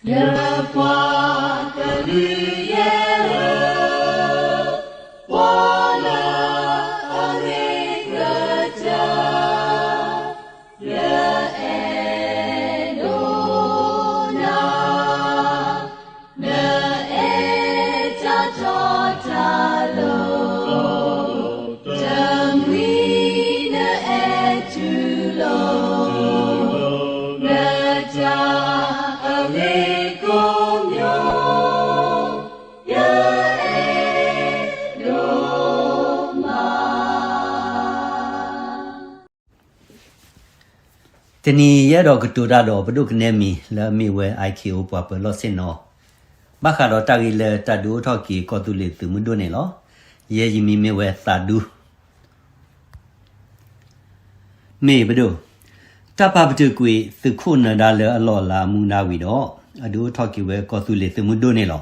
ယပှၤကလုာ်ယဲၢ်ဧၢ, ပှၤလၢအဂ့ၤကတၢၢ် ယအဲၣ်ဒိးနၤ, နအဲၣ်တၢ်တီတၢ်လိၤ, တမှံၤနအဲၣ်တူၢ်လိာ်, နတၢ်အဂ့ၤကိးမံၤ, ယအဲၣ်ဒိးမး. တနံၤယအဲၣ်ဒိးကတိၤတၢ်ဒီးပဒိၣ်ကနဲမံၤလၢအမ့ၢ်ဝဲ I K O ပှၤပၢၤလီၢ်ဆ့ၣ်နီၤ, ဘၣ်ဃးဒီးတၢ်ဂ့ၢ်လၢတၢ်ဒုးအိၣ်ထီၣ်က့ၤကီၢ်သူလ့ၤသုးမုၢ်ဒိၣ်န့ၣ်လီၤ. ယဲယမံၤမ့ၢ်ဝဲသးဒူ မ့ၢ်ပဒိၣ်, တၢ်ပာ်ပတုာ်ကွံာ်သုးခိၣ်နၢၤဒါလၢအလီၢ်အလၤအမူအဒါဝံၤဒီး အဒုးအိၣ်ထီၣ်က့ၤဝဲကီၢ်သူလ့ၤသုးမုၢ်ဒိၣ်န့ၣ်လီၤ.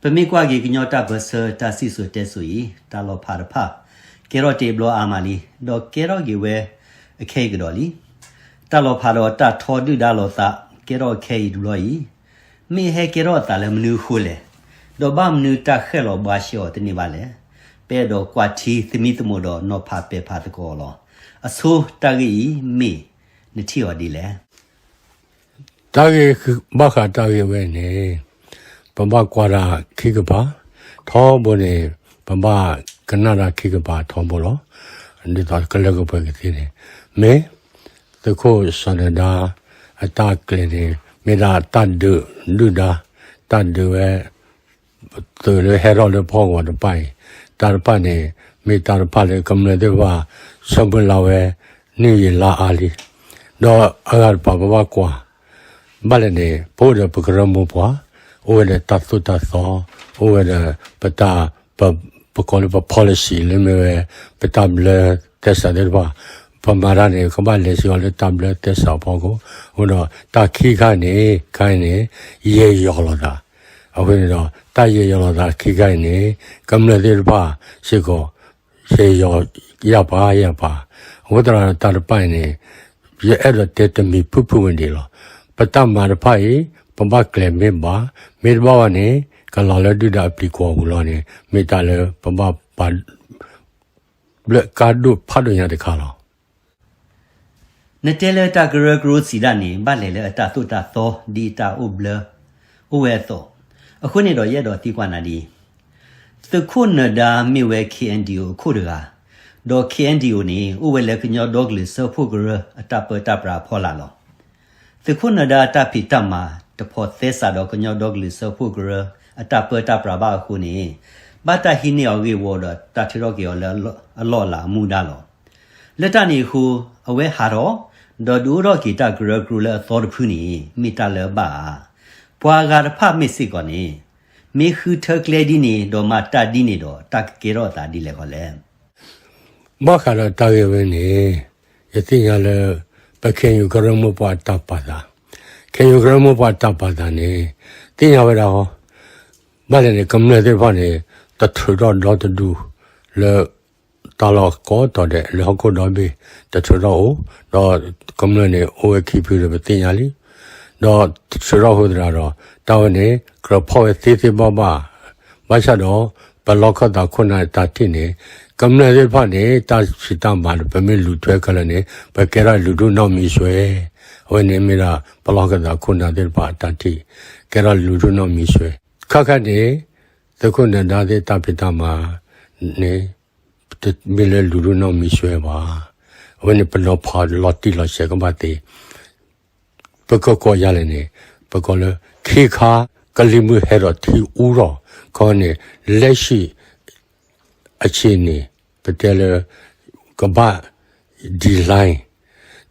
ပမ့ၢ်ကွၢ်က့ၤကညီတၢ်ပၢဆှၢတၢ်စံၣ်စိၤတဲစိၤအံၤ တၢ်လီၤဖးတဖၣ် ကဲထီၣ်တ့ၢ်ဘျီအါမးလံ, ဒီးကဲထီၣ်က့ၤဝဲအခဲအံၤကဒီးလံ. တၢ်လီၤဖးဒီးတၢ်ထီဒုၣ်ဒါလိာ်သး ကဲထီၣ်အခဲအံၤတဘျီအံၤ မ့ၢ်ဟဲကဲထီၣ်အသးလၢမနုၤအဃိလဲၣ်, ဒီးဘၣ်မနုၤတၢ်ဃဲၣ်လီၤဘှါရှဲအီၤတန့ၢ်ဘၣ်လဲၣ်. ပအဲၣ်ဒိးကွၢ်ထံသမံသမိးဒီးနီၤဖးပဲာ်ဖးသကိးအီၤလီၤ. အဆိတၢ်ဂ့ၢ်အံၤမ့ၢ်နထံၣ်အီၤဒ်လဲၣ်. တၢ်ဂ့ၢ် ဘၣ်ဃးတၢ်ဂ့ၢ်ဝဲန့ၣ် ပဘၣ်ကွၢ်တၢ်ခံကပၤ, ထီဘိန့ၣ် ပဘၣ်ကနၣ်တၢ်ခံကပၤထီဘိလီၤ. ဒ်သိးကလၢကပှဲၤကသ့န့ၣ် မ့ၢ်သုးခိၣ်စီၤနၢၤဒါ အတၢ်ကျဲၤန့ၣ် မ့ၢ်ဒၣ်တၢ်ဒုးဒုၣ်ဒါ, တၢ်ဒုးဝဲ သုးလၢဟဲထီၣ်လၢဖီၣ်ဂီၤတဖၣ်အံၤ, တၢ်တဖၣ်န့ၣ် မ့ၢ်တၢ်တဖၣ်လၢကမျၢၢ်သ့ၣ်တဖၣ် ဆၢမုၢ်လၢ်ဝဲ နံၣ်ယံာ်လါအါလံ. ဒီးအဂၤတဖၣ်ပဘၣ်ကွၢ် ဘၣ်လဲၣ်န့ၣ် ပအိၣ်ဒီးပကရၢမိၢ်ပှၢ်, အိၣ်ဝဲဒီးတၢ်သိၣ်တၢ်သီ, အိၣ်ဝဲဒီးပတၢ် ပ ပကိးလၢပ policy လၢမ့ၢ်ဝဲ ပတၢ်ဘျၢသဲစးသ့ၣ်တဖၣ်, ပမၤတၢ်န့ၣ် ကဘၣ်လဲၤစ့ၢ်ကီးလၢတၢ်ဘျၢသဲစးအဖီခိၣ်, အဃိဒီးတၢ်ခံခါန့ၣ် ခါအံၤန့ၣ် ယဲၢ်ယီၤလိာ်သး, အဃိန့ၣ်ဒီး တၢ်ယဲၢ်ယီၤလိာ်သးခံခါအံၤန့ၣ် ကမျၢၢ်သ့ၣ်တဖၣ်စ့ၢ်ကီး ယဲၢ်ယီၤယၢ်ပာ်ယၢ်ပာ်, အဃိသတးဒီးတၢ်တဖၣ်အံၤန့ၣ် ယအဲၣ်ဒိးတဲတမံၤဖုၣ်ဖုၣ်ဝဲဒၣ်လီၤ. ပတၢ်မၤတဖၣ်အံၤ ပဘၣ်ကျဲၤမ့ၢ်ဘၣ်, မ့ၢ်တဘၣ်ဘၣ်န့ၣ် ကလီၤလၢဒုၣ်ဒါအပျံၤကွီၢ်ပူၤလီၤန့ၣ် မ့ၢ်တၢ်လၢပဘၣ်ပာ် ဘျၢကါဒိၣ်ဖးဒိၣ်ညါတခါလီၤ. နတဲလၢတၢ်ကရၢကရိစံးဒၣ်န့ၣ် ဘၣ်လဲၤလၢအတၢ်သိၣ်တၢ်သီဒ်တၢ်အိၣ်ဘျၢ အိၣ်ဝဲအသိး, အဃိန့ၣ်ဒီးယအဲၣ်ဒိးသံကွၢ်နၤဒ်အံၤ, သုးခိၣ်နၢၤဒါမ့ၢ်ဝဲ K N D O အခိၣ်တဂၤ, ဒီး K N D O န့ၣ် အိၣ်ဝဲလၢကညီဒီကလုာ်စၢဖှိၣ်ကရၢအတၢ်ပၢတၢ်ပြးအဖီလာ်လီၤ. သုးခိၣ်နၢၤဒါအတၢ်ဖံးတၢ်မၤတဖိးသဲစးဒီးကညီဒီကလုာ်စၢဖှိၣ်ကရၢအတၢ်ပၢတၢ်ပြးဘၣ်အဃိန့ၣ်, ဘၣ်တၢ်ဟံးန့ၢ်အီၤဂ့ၢ်ဝီဒီးတၢ်ထုးထီၣ်က့ၤအီၤလၢအလီၢ်အလၤအမူဒါလီၤ. လၢတၢ်န့ၣ်အဃိ, အဝဲဟးထီၣ်, ဒီးဒုးအိၣ်ထီၣ်က့ၤတၢ်ကရၢကရိလၢအသီတဖုန့ၣ် မ့ၢ်တၢ်လၢအဘၣ်ဧါ. ပှၤဂၤတဖၣ်မ့ၢ်စ့ၢ်ကီးန့ၣ်, မ့ၢ်ဃုထၢကျဲဒ်န့ၣ်ဒီးမၤတၢ်ဒ်န့ၣ်ဒီး တၢ်ကကဲထီၣ်အသးဒ်လဲၣ်ဃီလဲၣ်. ဘၣ်ဃးဒီးတၢ်ဂ့ၢ်ဝဲန့ၣ်, ယသ့ၣ်ညါလၢ ပ K N U ကရၢမိၢ်ပှၢ်အတၢ်ပာ်သး, K N U ကရၢမိၢ်ပှၢ်အတၢ်ပာ်သးန့ၣ် သ့ၣ်ညါဝဲဒၣ်ဟီ, ဘၣ်လဲၣ်န့ၣ် ကမျၢၢ်သ့ၣ်တဖၣ်န့ၣ် တထုးထီၣ်ဒီတဒူၣ်လၢ တၢ်လီၢ်ကိးတီၤဒဲး လၢဟီၣ်ခိၣ်ဒီဘ့ၣ် တထုးထီၣ်အိၣ်, ဒီးကမျၢၢ်န့ၣ် အိၣ်ဝဲခံဖုဒီးပသ့ၣ်ညါလံ. ဒီးတထုးထီၣ်အဃိသတးဒီး တၢ်ဝဲန့ၣ် ကြၢးဖီၣ်ဝဲသ့သ့ဘၣ်ဘၣ်, ဘၣ်ဆၣ်ဒီး ပလီၢ်ခၢၣ်သးခိၣ်နၢ်တၢ်ထံၣ်န့ၣ် ကမျၢၢ်သ့ၣ်တဖၣ်န့ၣ် တၢ်ဖံးတၢ်မၤဒီး ပမ့ၢ်လူၤထွဲခဲလၢာ်န့ၣ် ပကဲထီၣ်လူၤဒိၣ်နီၢ်မံၤစွဲ, အဝဲန့ၣ်မ့ၢ်ဒၣ် ပလီၢ်ခၢၣ်သးခိၣ်နၢ်သ့ၣ်တဖၣ်အတၢ်ထံၣ် ကဲထီၣ်လူၤဒိၣ်နီၢ်မံၤစွဲ, ခါခါန့ၣ် သုးခိၣ်နၢၤဒါသ့ၣ်တၢ်ဖံးတၢ်မၤန့ၣ် တမ့ၢ်လၢလူၤဒိၣ်နီၢ်မံၤစွဲဘၣ်. အဝဲန့ၣ်ပနီၤဖးလီၤတံၢ်လီၤဆဲးကဘၣ်သ့, ပကကိးယၤလဲၣ်န့ၣ် ပကိးလၢ ခ့ခါ ကလံၤမုၢ်ဟဲဒီးထံအူထီၣ်, ခီန့ၣ် လက်ရှိအခြေအနေ ပတဲလၢ ကဘၣ် decline,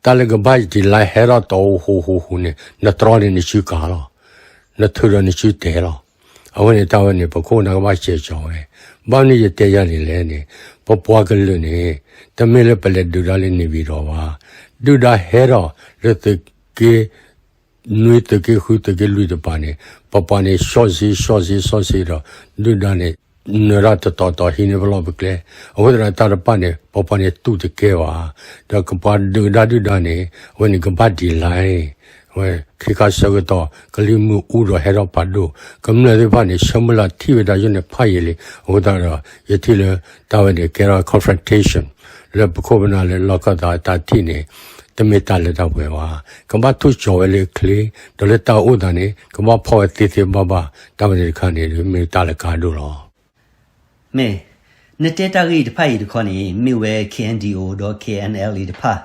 တၢ်လၢကဘၣ် decline ဟဲထီၣ်တီဟူးဟူးဟူးဟူးန့ၣ် နတြီန့ၣ်နစုကၤလီၤ, နထုးဒီးနစုတဲာ်လီၤ. အဝဲန့ၣ်တၢ်ဝဲန့ၣ် ပခိၣ်နၢ်ကဘၣ်စဲးကၠီၤဝဲ, ဘၣ်မနုၤယတဲယၤန့ၣ်လဲၣ်န့ၣ် ပပှၤကလုာ်န့ၣ် တမ့ၢ်လၢပလဲၤဒုးတၢ်လၢန့ၣ်ပံၤဒီးဘၣ်, ဒုၣ်ဒါဟဲထီၣ်လၢသုးက့ နွံသုးက့ဃုသုးက့လွံၢ်တပၤန့ၣ် ပပှၤန့ၣ် ရှော့ဈေး ရှော့ဈေး ရှော့ဈေး ဒီး ဒုၣ်ဒါန့ၣ် နၢၤတၢ်တတီၤတီၤဟံးန့ၢ်ပလီၢ်ပကျဲ, အဃိသတးတၢ်တဖၣ်န့ၣ် ပပှၤန့ၣ်တူၢ်တကဲဘၣ်, ဒီးကပှၤဒုးကဒါဒုၣ်ဒါန့ၣ် အဝဲန့ၣ်ကဘၣ် decline, ဝဲခံခါဆၢကတီၢ် ကလံၤမုၢ်အူဒီးဟဲထီၣ်ဖးဒိၣ်, ကမျၢၢ်သ့ၣ်တဖၣ်န့ၣ် ဆၢမုၢ်လၢ်ထံၣ်ဝဲဒၣ်ယိၣ်န့ၣ်ဖးယံာ်လံ. အဃိသတးဒီး ယထံၣ်လၢတၢ်ဝဲန့ၣ် ကဲထီၣ် confrontation လၢပခိၣ်ပနၢ်လၢလီၢ်ခၢၣ်သးအတၢ်ထံၣ်န့ၣ် တမ့ၢ်တၢ်လၢတၢ်ပှဲၤဘၣ်. ကဘၣ်ထူၣ်ကၠီၤဝဲလၢချ့, ဒီးလၢတၢ်အိၣ်သးန့ၣ် ကဘၣ်ဖီၣ်ဝဲသ့သ့ဘၣ်ဘၣ်, တၢ်ဝဲန့ၣ်တခါန့ၣ် မ့ၢ်တၢ်လၢကါဒိၣ်လီၤ. မ့ၢ်, နတဲတၢ်ဂ့ၢ်အံၤတဖၣ်အံၤတခီန့ၣ် မ့ၢ်ဝဲ K N D O ဒီး K N L A တဖၣ်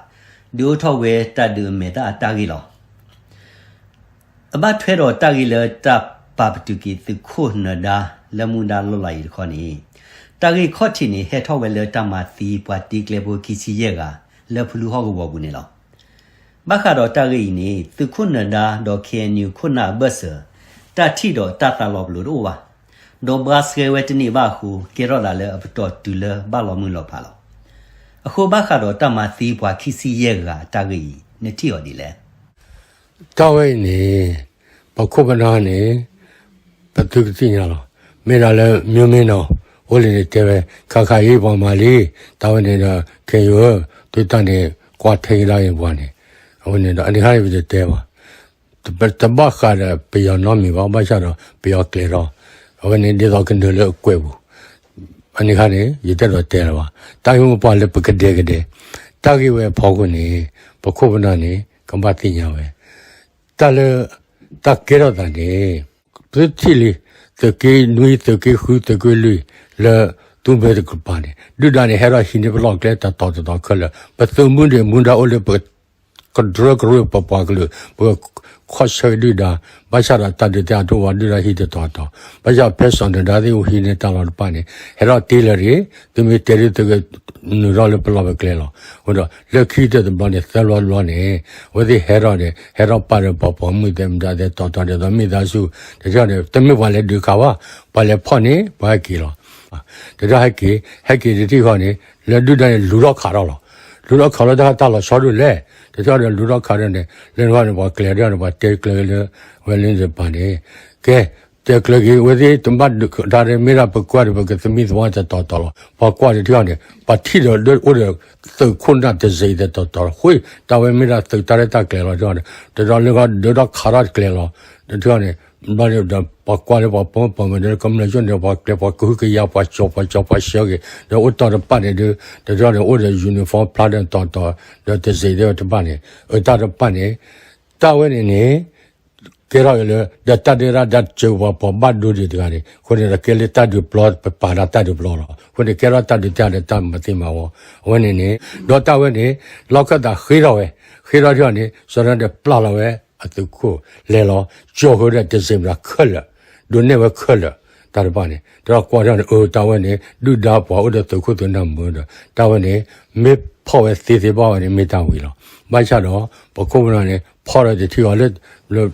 ဒုးအိၣ်ထီၣ်ဝဲတၢ်ဒုးအမဲာ်သၣ်အတၢ်ဂ့ၢ်လီၤ. အဘၣ်ထွဲဒီးတၢ်ဂ့ၢ်လၢတၢ်ပာ်ပတုာ်က့ၤသုးခိၣ်နၢၤဒါ လၢမူဒါလီၢ်လၤအံၤတခီန့ၣ်, တၢ်ဂ့ၢ်ခီၣ်ထံးန့ၣ် ဟဲထီၣ်ဝဲလၢတၢ်မၤသံပှၤတ့ကျဲဖိခံဆံယဲၢ်ဂၤ လၢဖလူဟီၣ်ကဝီၤပူၤန့ၣ်လီၤ. ဘၣ်ဃးဒီးတၢ်ဂ့ၢ်အံၤန့ၣ် သုးခိၣ်နၢၤဒါဒီး K N U ခိၣ်နၢ်အဘၢၣ်စၢၤ တၢ်ထံၣ်ဒီးတၢ်သးလီၤပလိာ်တအိၣ်ဘၣ်. ဒီးဘှါဆှဲဝဲတန့ၢ်ဘၣ်အဃိ ကဲထီၣ်သးလၢအပတီၢ်တုၤလၢဘၣ်လီၤမုၢ်လီၤဖးလီၤ. အဃိဘၣ်ဃးဒီးတၢ်မၤသံပှၤခံဆံယဲၢ်ဂၤအတၢ်ဂ့ၢ်အံၤ နထံၣ်အီၤဒ်လဲၣ်. တၢ်ဝဲအံၤန့ၣ် ပခိၣ်ပနၢ်န့ၣ် ပသုကသ့ၣ်ညါလီၤ. မ့ၢ်ဒၣ်လၢ မျိုးမင်းနော် အိၣ်လံန့ၣ်တဲဝဲ ခါခါအံၤပှၤမၤလံ, တၢ်ဝဲန့ၣ်ဒီး ခဲယိၤဧၢ, သုတၢ်န့ၣ် ကွၢ်ထဲကဒါက့ၤပှၤန့ၣ်, အဝဲန့ၣ်ဒီး အန့ၣ်ခါန့ၣ်ပတတဲဘၣ်. တဘၣ်ဃးဒီးပယီၤနီတမံၤဘၣ်, ဘၣ်ဆၣ်ဒီးပယီၤကျဲၤထီၣ်, အဝဲန့ၣ်ဒ်သိးကနုာ်လၢအကွဲးပူၤ, အန့ၣ်ခါန့ၣ် ယတအဲၣ်ဒိးတဲလၢၤဘၣ်. တၢ်ဂ့ၢ်မိၢ်ပှၢ်လၢပကဒဲကဒဲ တၢ်ဂ့ၢ်ဝဲအဖီခိၣ်န့ၣ် ပခိၣ်ပနၢ်န့ၣ် ကဘၣ်သ့ၣ်ညါဝဲ တၢ်လၢ တၢ်ကဲထီၣ်သးန့ၣ် သုထံၣ်လံ, သုးက့နွံ သုးက့ဃု သုးက့လွံၢ် လၢသုးမုၢ်တကပၤန့ၣ် ဒုၣ်ဒါန့ၣ်ဟဲထီၣ်ဟံးန့ၢ်ပလီၢ်ကျဲတတီၤတတီၤခဲလၢာ်, ပသုးမုၢ်ဒံးမူဒါအိၣ်လၢပ ကဒြၢကရၢပပှၤကလုာ်, ပကခီဆၢဒုၣ်ဒါ, ဘၣ်ဆၣ်ဒီးတၢ်ဒုးတၢ်အတိၢ်ဝဲဒုၣ်ဒါဟံးတတီၤတတီၤ, ဘၣ်ဆၣ်ဖဲစီၤနၢၤဒါသ့ၣ်အိၣ်ဟံးန့ၢ်တၢ်လီၤတဖၣ်န့ၣ် ဟဲထီၣ်တ့လၢၤဒံး, သုမ့ၢ်တဲဒုးသုကနုာ်ထီၣ်လၢပလီၢ်ပကျဲလီၤ. အဃိဒီး လၢခံကတၢၢ်တဘျီန့ၣ် သၢဘျီတဘျီန့ၣ် အဝဲသ့ၣ်ဟဲထီၣ်န့ၣ် ဟဲထီၣ်ပာ်ဒီးပှၤပိာ်မုၣ်သဲးမတၤသဲးတီၤတီၤဒ်သိးမိသားစု, တထံၣ်န့ၣ် တမ့ၢ်ပှၤလဲၤဒုးခးဘၣ်, ပှၤလဲၤဖီၣ်န့ၣ် ပှၤဟဲက့ၤလီၤ. တထံၣ်ဟဲက့ၤ ဟဲက့ၤတထံၣ်ဃီန့ၣ် လၢဒုၣ်ဒါန့ၣ် လူၤထီၣ်ခးထီၣ်လီၤ. လူၤထီၣ်ခးလီၤတၢ်တၢ်လီၤဆီဒိၣ်လဲၣ်, တထံၣ်ဃီဒီးလူၤထီၣ်ခးထီၣ်န့ၣ် လၢန့ၣ်ဃီန့ၣ် ပှၤကျဲၤထီၣ်န့ၣ် ပှၤတဲကျၢၤက့ၤလၢ ဝဲလၢတပၤန့ၣ် ကဲ တဲကျၢၤက့ၤ အဝဲသ့ၣ်တဘၣ်ဒုးခးတၢ်ဒီး မ့ၢ်ဒၣ်ပကွၢ်ဒီး ပကသမံသမိးတတီၤတီၤလီၤ. ပှၤကွၢ်တထံၣ်ဃီန့ၣ် ပှၤထံၣ်ဒီးအိၣ်ဒီးသုးခိၣ်နၢ်တစ့းတတီၤတီၤလီၤ. ဃိ တၢ်ဝဲမ့ၢ်ဒၣ်သုးတၢ်ရဲၣ်တၢ်ကျဲၤလီၤ. တထံၣ်ဃီန့ၣ် တထံၣ်ဃီလၢဃီဒုးထီၣ်ခးထီၣ်တကျဲၤလီၤ. တထံၣ်ဃီန့ၣ် ဘျီဒီးပှၤကွၢ်လၢပှၤပိာ်မုၣ်ပိာ်မုၣ်ဒီး ကမျၢၢ်ကၠိန့ၣ် ပှၤကျဲၤပှၤကဟုကယာ်ပှၤကၠီၤပှၤကၠီၤပှၤဆှၢက့ၤ ဒီးအိၣ်တီၢ်တဖၣ်န့ၣ်ဒီး တထံၣ်ဃီန့ၣ် အိၣ်ဒီး uniform ဖျါဒီးတီၤတီၤ ဒီးတစ့းဒီးတဖၣ်န့ၣ် အတၢ်တဖၣ်န့ၣ် တၢ်ဝဲန့ၣ်န့ၣ် ကဲထီၣ်က့ၤလၢ ဒီးတၢ်ဒုးတၢ်ဒုးစၢၤပှၤပိာ်ဘၣ်ဒိဒံးတဂၤန့ၣ် အဃိန့ၣ်ဒီးကဲလၢတၢ်ဒုးပျီ ပပာ်ဒၣ်တၢ်ဒုးပျီလီၤ. အဃိန့ၣ် ကဲထီၣ်တၢ်ဒုးတၢ်ဒီးတၢ်မၤသံမၤဝီ အဝဲန့ၣ်န့ၣ် ဒီးတၢ်ဝဲန့ၣ် လီၢ်ခၢၣ်သးဃ့ထီၣ်ဝဲ ဃ့ထီၣ်ထံၣ်ဃီန့ၣ် စီၤနၢၤဒါပျၢ်လီၤဝဲအသုးခိၣ်လဲၤလီၤ ကၠီဃုာ်ဒီးတစ့းမတၤခဲလၢာ် ဒိးနဲၣ်ဝဲခဲလၢာ် တၢ်တဖၣ်န့ၣ် တၢ်ကွၢ်ထီၣ်န့ၣ် အၢ တၢ်ဝဲန့ၣ် ဒုၣ်ဒါပှၤအိၣ်ဒီးသုးခိၣ်သုးနၢ်မုာ်ဒီး တၢ်ဝဲန့ၣ် မ့ၢ်ဖီၣ်ဝဲသ့သ့ဘၣ်ဝဲန့ၣ် မ့ၢ်တၢ်ဝံၤလီၤ. ဘၣ်ဆၣ်ဒီး ပခိၣ်ပနၢ်န့ၣ် ဖီၣ်ဒီးတထံၣ်အီၤလၢ လၢ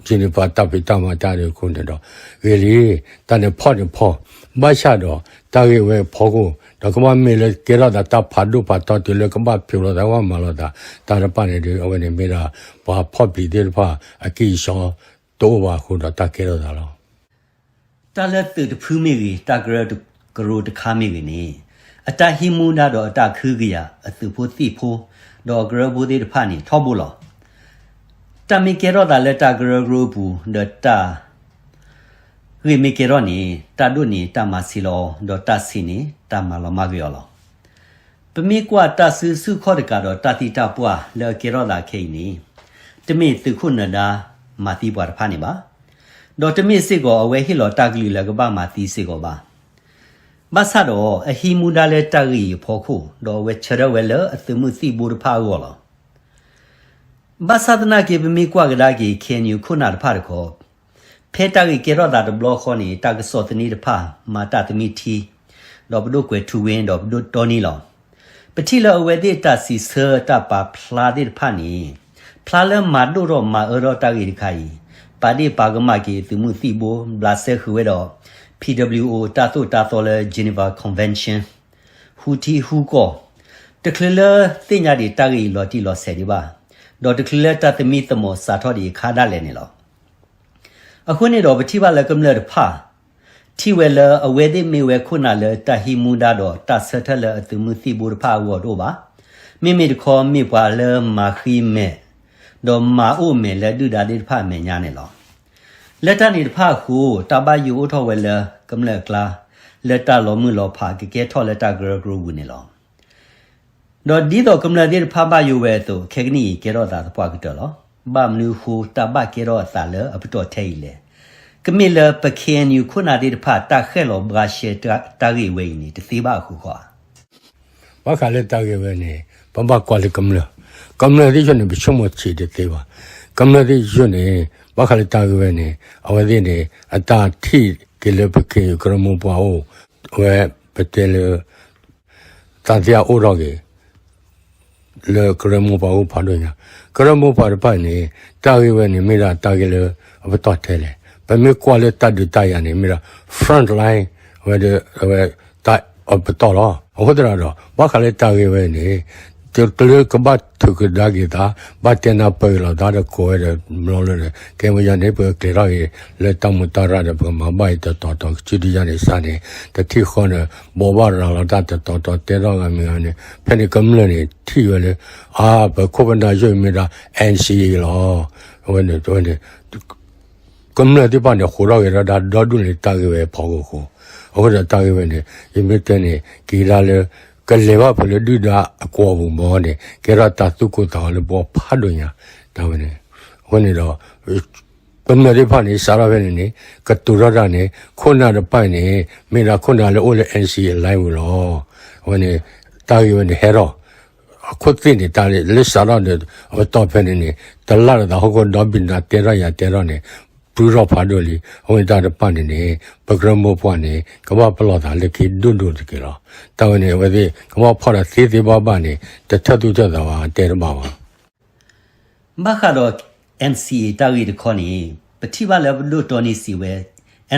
Geneva တၢ်ဖံးတၢ်မၤတၢ်ဒုးအဃိန့ၣ်ဒီး ဂ့ၤလံ တၢ်န့ၣ်ဖီၣ်န့ၣ်ဖီၣ် ဘၣ်ဆၣ်ဒီး တၢ်ဂ့ၢ်ဝဲအဖီခိၣ် ဒီးကဘၣ်မ့ၢ်လၢကဲထီၣ်သးတၢ်ဖးဒိၣ်ဖးထီတုၤလၢကဘၣ်ဖံးလိာ်သးကဘၣ်မၤလိာ်သး တၢ်တဖၣ်န့ၣ်ဒီး အဝဲန့ၣ်မ့ၢ်ဒၣ် ပှၤဖီၣ်ပျံၤသ့ၣ်တဖၣ်အကံၢ်အစီတအိၣ်ဘၣ်အဃိဒီးတၢ်ကဲထီၣ်သးလီၤ. တၢ်လၢသုးတဖုမ့ၢ်ဂ့ၤ တၢ်ကရၢကရိတခါမ့ၢ်ဂ့ၤန့ၣ် အတၢ်ဟံးမူဒါဒီးအတၢ်ကဟုကယာ်အသုးဖိသံၣ်ဖိ ဒီးအကရၢဖိသ့ၣ်တဖၣ်န့ၣ် ထီဘိလီၤ. တၢ်မ့ၢ်ကဲထီၣ်သးလၢတၢ်ကရၢကရိအပူၤ ဒီးတၢ် ဂ့ၢ်မ့ၢ်ကဲထီၣ်န့ၣ် တၢ်ဒိၣ်န့ၣ်တၢ်မၤဆံးလီၤအီၤ ဒီးတၢ်ဆံးန့ၣ် တၢ်မၤလီၤမၢ်ကွံာ်အီၤလီၤ. ပမ့ၢ်ကွၢ်တၢ်စုဆူၣ်ခီၣ်တကးဒီးတၢ်သံတၢ်ပှၢ်လၢအကဲထီၣ်သးခဲအံၤန့ၣ် တမ့ၢ်သုးခိၣ်နၢၤဒါမၤသံပှၤတဖၣ်န့ၣ်ဘၣ်. ဒီးတမ့ၢ်စ့ၢ်ကီးအဝဲဟ့ၣ်လီၤတၢ်ကလုၢ်လၢကဘၣ်မၤသံစ့ၢ်ကီးဘၣ်. ဘၣ်ဆၣ်ဒီးအဟံးမူဒါလၢတၢ်ဂ့ၢ်အံၤအဖီခိၣ် ဒီးအဝဲဆၢထၢၣ်ဝဲလၢအသုးမုၢ်သံၣ်ဘိတဖၣ်အဂီၢ်လီၤ. ဘၣ်ဆၣ်သနာ်က့ ပမ့ၢ်ကွၢ်ကဒါက့ၤ ခ့ၣ်အဲၣ်ယူၣ် ခိၣ်နၢ်တဖၣ်တခီ, ဖဲတၢ်ဂ့ၢ်ကဲထီၣ်သးတဘျီဃီန့ၣ် တၢ်ကစီၣ်သန့တဖၣ် မၤတၢ်သမံထံ, ဒီးပဒိၣ်ကွဲးထူဝ့ ဒီးပဒိၣ်တီနံလီၤ. ပထံၣ်လၢအဝဲသ့ၣ်တၢ်စံးဆၢတၢ်ပာ်ဖျါသ့ၣ်တဖၣ်န့ၣ်, ဖျါလၢမၤဒိၣ်ထီၣ်မၤအၢထီၣ်တၢ်ဂ့ၢ်တခါအံၤ, ပာ်ဒ့ၣ်ပာ်ကမၣ်က့ၤသုးမုၢ်သံၣ်ဘိ, ဘျးစဲဃုာ်ဝဲဒီး P W O တၢ်သိၣ်တၢ်သီလၢ Geneva Convention ဟူထံဟူကီၢ်, တချုးလၢသ့ၣ်ညါဒံးတၢ်ဂ့ၢ်အံၤလီၤတံၢ်လီၤဆဲးဒံးဘၣ်, ဒီးတချုးလၢတၢ်သမံသမိးစးထီၣ်ဒံးအခါဒၣ်လဲာ်န့ၣ်လီၤ. အဃိန့ၣ်ဒီးပထံၣ်ဘၣ်လၢကမျၢၢ်တဖၣ် ထံၣ်ဝဲလၢအဝဲသ့ၣ်မ့ၢ်ဝဲခိၣ်နၢ်လၢတၢ်ဟံးမူဒါဒီးတၢ်ဆၢထၢၣ်လၢအသုးမုၢ်သံၣ်ဘိတဖၣ်အဂီၢ်တအိၣ်ဘၣ်. မ့မ့ၢ်တခီမ့ၢ်ပှၤလၢမၤဃံမဲာ်, ဒီးမၤအိၣ်မဲာ်လၢဒုၣ်ဒါသ့ၣ်တဖၣ်အမဲာ်ညါန့ၣ်လီၤ. လၢတၢ်န့ၣ်တဖၣ်အဃိ တၢ်ဘၣ်ယိၣ်အိၣ်ထီၣ်ဝဲလၢကမျၢၢ်အကျါ လၢတၢ်လီၤမုၢ်လီၤဖးကကဲထီၣ်လၢတၢ်ကရၢကရိပူၤန့ၣ်လီၤ. ဒီးဒ်သိးကမျၢၢ်သ့ၣ်တဖၣ်ဘၣ်ယိၣ်ဝဲအသိး ခဲကနံၣ်အံၤကဲထီၣ်အသးသပှၢ်ကတၢၢ်လီၤ. ဘၣ်မနုၤအဃိတၢ်ဘၣ်ကဲထီၣ်အသးလၢအပတီၢ်ထဲအံၤလဲၣ်. ကမ့ၢ်လၢပ ခ့ၣ်အဲၣ်ယူၣ် ခိၣ်နၢ်သ့ၣ်တဖၣ် တၢ်ဃဲၣ်လီၤဘှါရှဲတၢ်ဂ့ၢ်ဝဲအံၤန့ၣ် တသ့ဘၣ်အဃုာ်ဃီဧါ. ဘၣ်ဃးလၢတၢ်ဂ့ၢ်ဝဲန့ၣ် ပဘၣ်ကွၢ်လၢကမျၢၢ်, ကမျၢၢ်သ့ၣ်တဖၣ်န့ၣ် ပဆိကမိၣ်ဆံးတသ့ဘၣ်. ကမျၢၢ်သ့ၣ်တဖၣ်န့ၣ် ဘၣ်ဃးလၢတၢ်ဂ့ၢ်ဝဲန့ၣ် အဝဲသ့ၣ်န့ၣ် အတၢ်ထံၣ်က့ၤလၢပ ခ့ၣ်အဲၣ်ယူၣ် ကရၢမိၢ်ပှၢ်အိၣ်, အဝဲပတဲလၢ သံသယအိၣ်ထီၣ်က့ၤ လၢကရၢမိၢ်ပှၢ်အိၣ်ဖးဒိၣ်ညါ, ကရၢမိၢ်ပှၢ်တဖၣ်န့ၣ် တၢ်ဂ့ၢ်ဝဲန့ၣ် မ့ၢ်ဒၣ်တၢ်ဂ့ၢ်လၢအပတီၢ်ထဲလဲၣ်. ပမ့ၢ်ကွၢ်လၢတၢ်ဒုးတၢ်ယၤန့ၣ် မ့ၢ်ဒၣ် front line ဝဲဒၣ် အဝဲတၢ်အပတီၢ်လီၤ. အဃိသတးဒီး ဘၣ်ဃးလၢတၢ်ဂ့ၢ်ဝဲန့ၣ် တကလုာ်ကဘၣ်ထုးကဒါက့ၤသး, ဘၣ်တဲနၢ်ပၢၢ်က့ၤလီၤသးဒီးကိးဝဲဒီး ဘျီလၢန့ၣ် ကဲဝဲယၤန့ၣ် ပကကျဲၤထီၣ်က့ၤ လၢတၢ်မူတၢ်ရၢ်ဒီး ပကမၤဘၣ်အံၤတတီၤတီၤ ကစုဒုယၤန့ၣ်စးန့ၣ် တထံၣ်ဃီန့ၣ် ဘိးဘၣ်ရၤလီၤတၢ်တတီၤတီၤ တဲထီၣ်ဂၤမ့ၢ်ဂၤန့ၣ် ဖဲန့ၣ်ကမျၢၢ်န့ၣ် ထံၣ်ဝဲလၢ အါ ပခိၣ်ပနၢ်ယိာ်အံၤမ့ၢ်ဒၣ် NCA လီၤ. အဝဲန့ၣ် အဝဲန့ၣ် ကမျၢၢ်သ့ၣ်တဖၣ်န့ၣ် ဃိးထီၣ်က့ၤဒီးတၢ်ဒီဒူၣ်လၢတၢ်ဂ့ၢ်ဝဲအဖီခိၣ်အဃိ, အဃိဒီးတၢ်ဂ့ၢ်ဝဲန့ၣ် ယမ့ၢ်တဲန့ၣ် က့ၤဒၣ်လၢ ကလဲၤဘၣ်ဖဲလၢဒုၣ်ဒါအကွီၢ်ပူၤမ့ၢ်န့ၣ် ကဲထီၣ်တၢ်သူၣ်ကိၢ်သးဂီၤလၢပှၤဖးဒိၣ်ညါ တၢ်ဝဲန့ၣ်. အဃိန့ၣ်ဒီး ကမျၢၢ်သ့ၣ်တဖၣ်န့ၣ် စးထီၣ်ဖဲန့ၣ်န့ၣ် ကတိၤထီၣ်တၢ်န့ၣ် ခိၣ်နၢ်တဖၣ်န့ၣ် မ့ၢ်ဒၣ်ခိၣ်နၢ်လၢအိၣ်လၢ NCA အ line ပူၤလီၤ. အဝဲန့ၣ် တၢ်ဂ့ၢ်ဝဲန့ၣ်ဟဲထီၣ် အခိၣ်သ့ၣ်န့ၣ် တၢ်လၢစးထီၣ်ဒီး အပတီၢ်ဖဲန့ၣ်န့ၣ် တလၢ်လၢသးဟီၣ်ခိၣ်ဒီဘ့ၣ်နၤတဲထီၣ်ယၤတဲထီၣ်န့ၣ် ပျုၢ်ထီၣ်ဖးဒိၣ်လံ. အဃိန့ၣ်တၢ်တဖၣ်န့ၣ်န့ၣ် ပကရၢမိၢ်ပှၢ်န့ၣ် ကဘၣ်ပလီၢ်သးလၢခံဒိၣ်ဒိၣ်တက့ၢ်လီၤ. တၢ်ဝဲန့ၣ် အဝဲသ့ၣ် ကဘၣ်ဖီၣ်ဒီးသ့သ့ဘၣ်ဘၣ်န့ၣ် တထၢၣ်သူၣ်ထၢၣ်သးဘၣ် တဲတဘၣ်ဘၣ်. ဘၣ်ဃးဒီး NCA တၢ်ဂ့ၢ်တခီန့ၣ် ပထံၣ်ဘၣ်လၢပဒိၣ်တီနံစံးဝဲ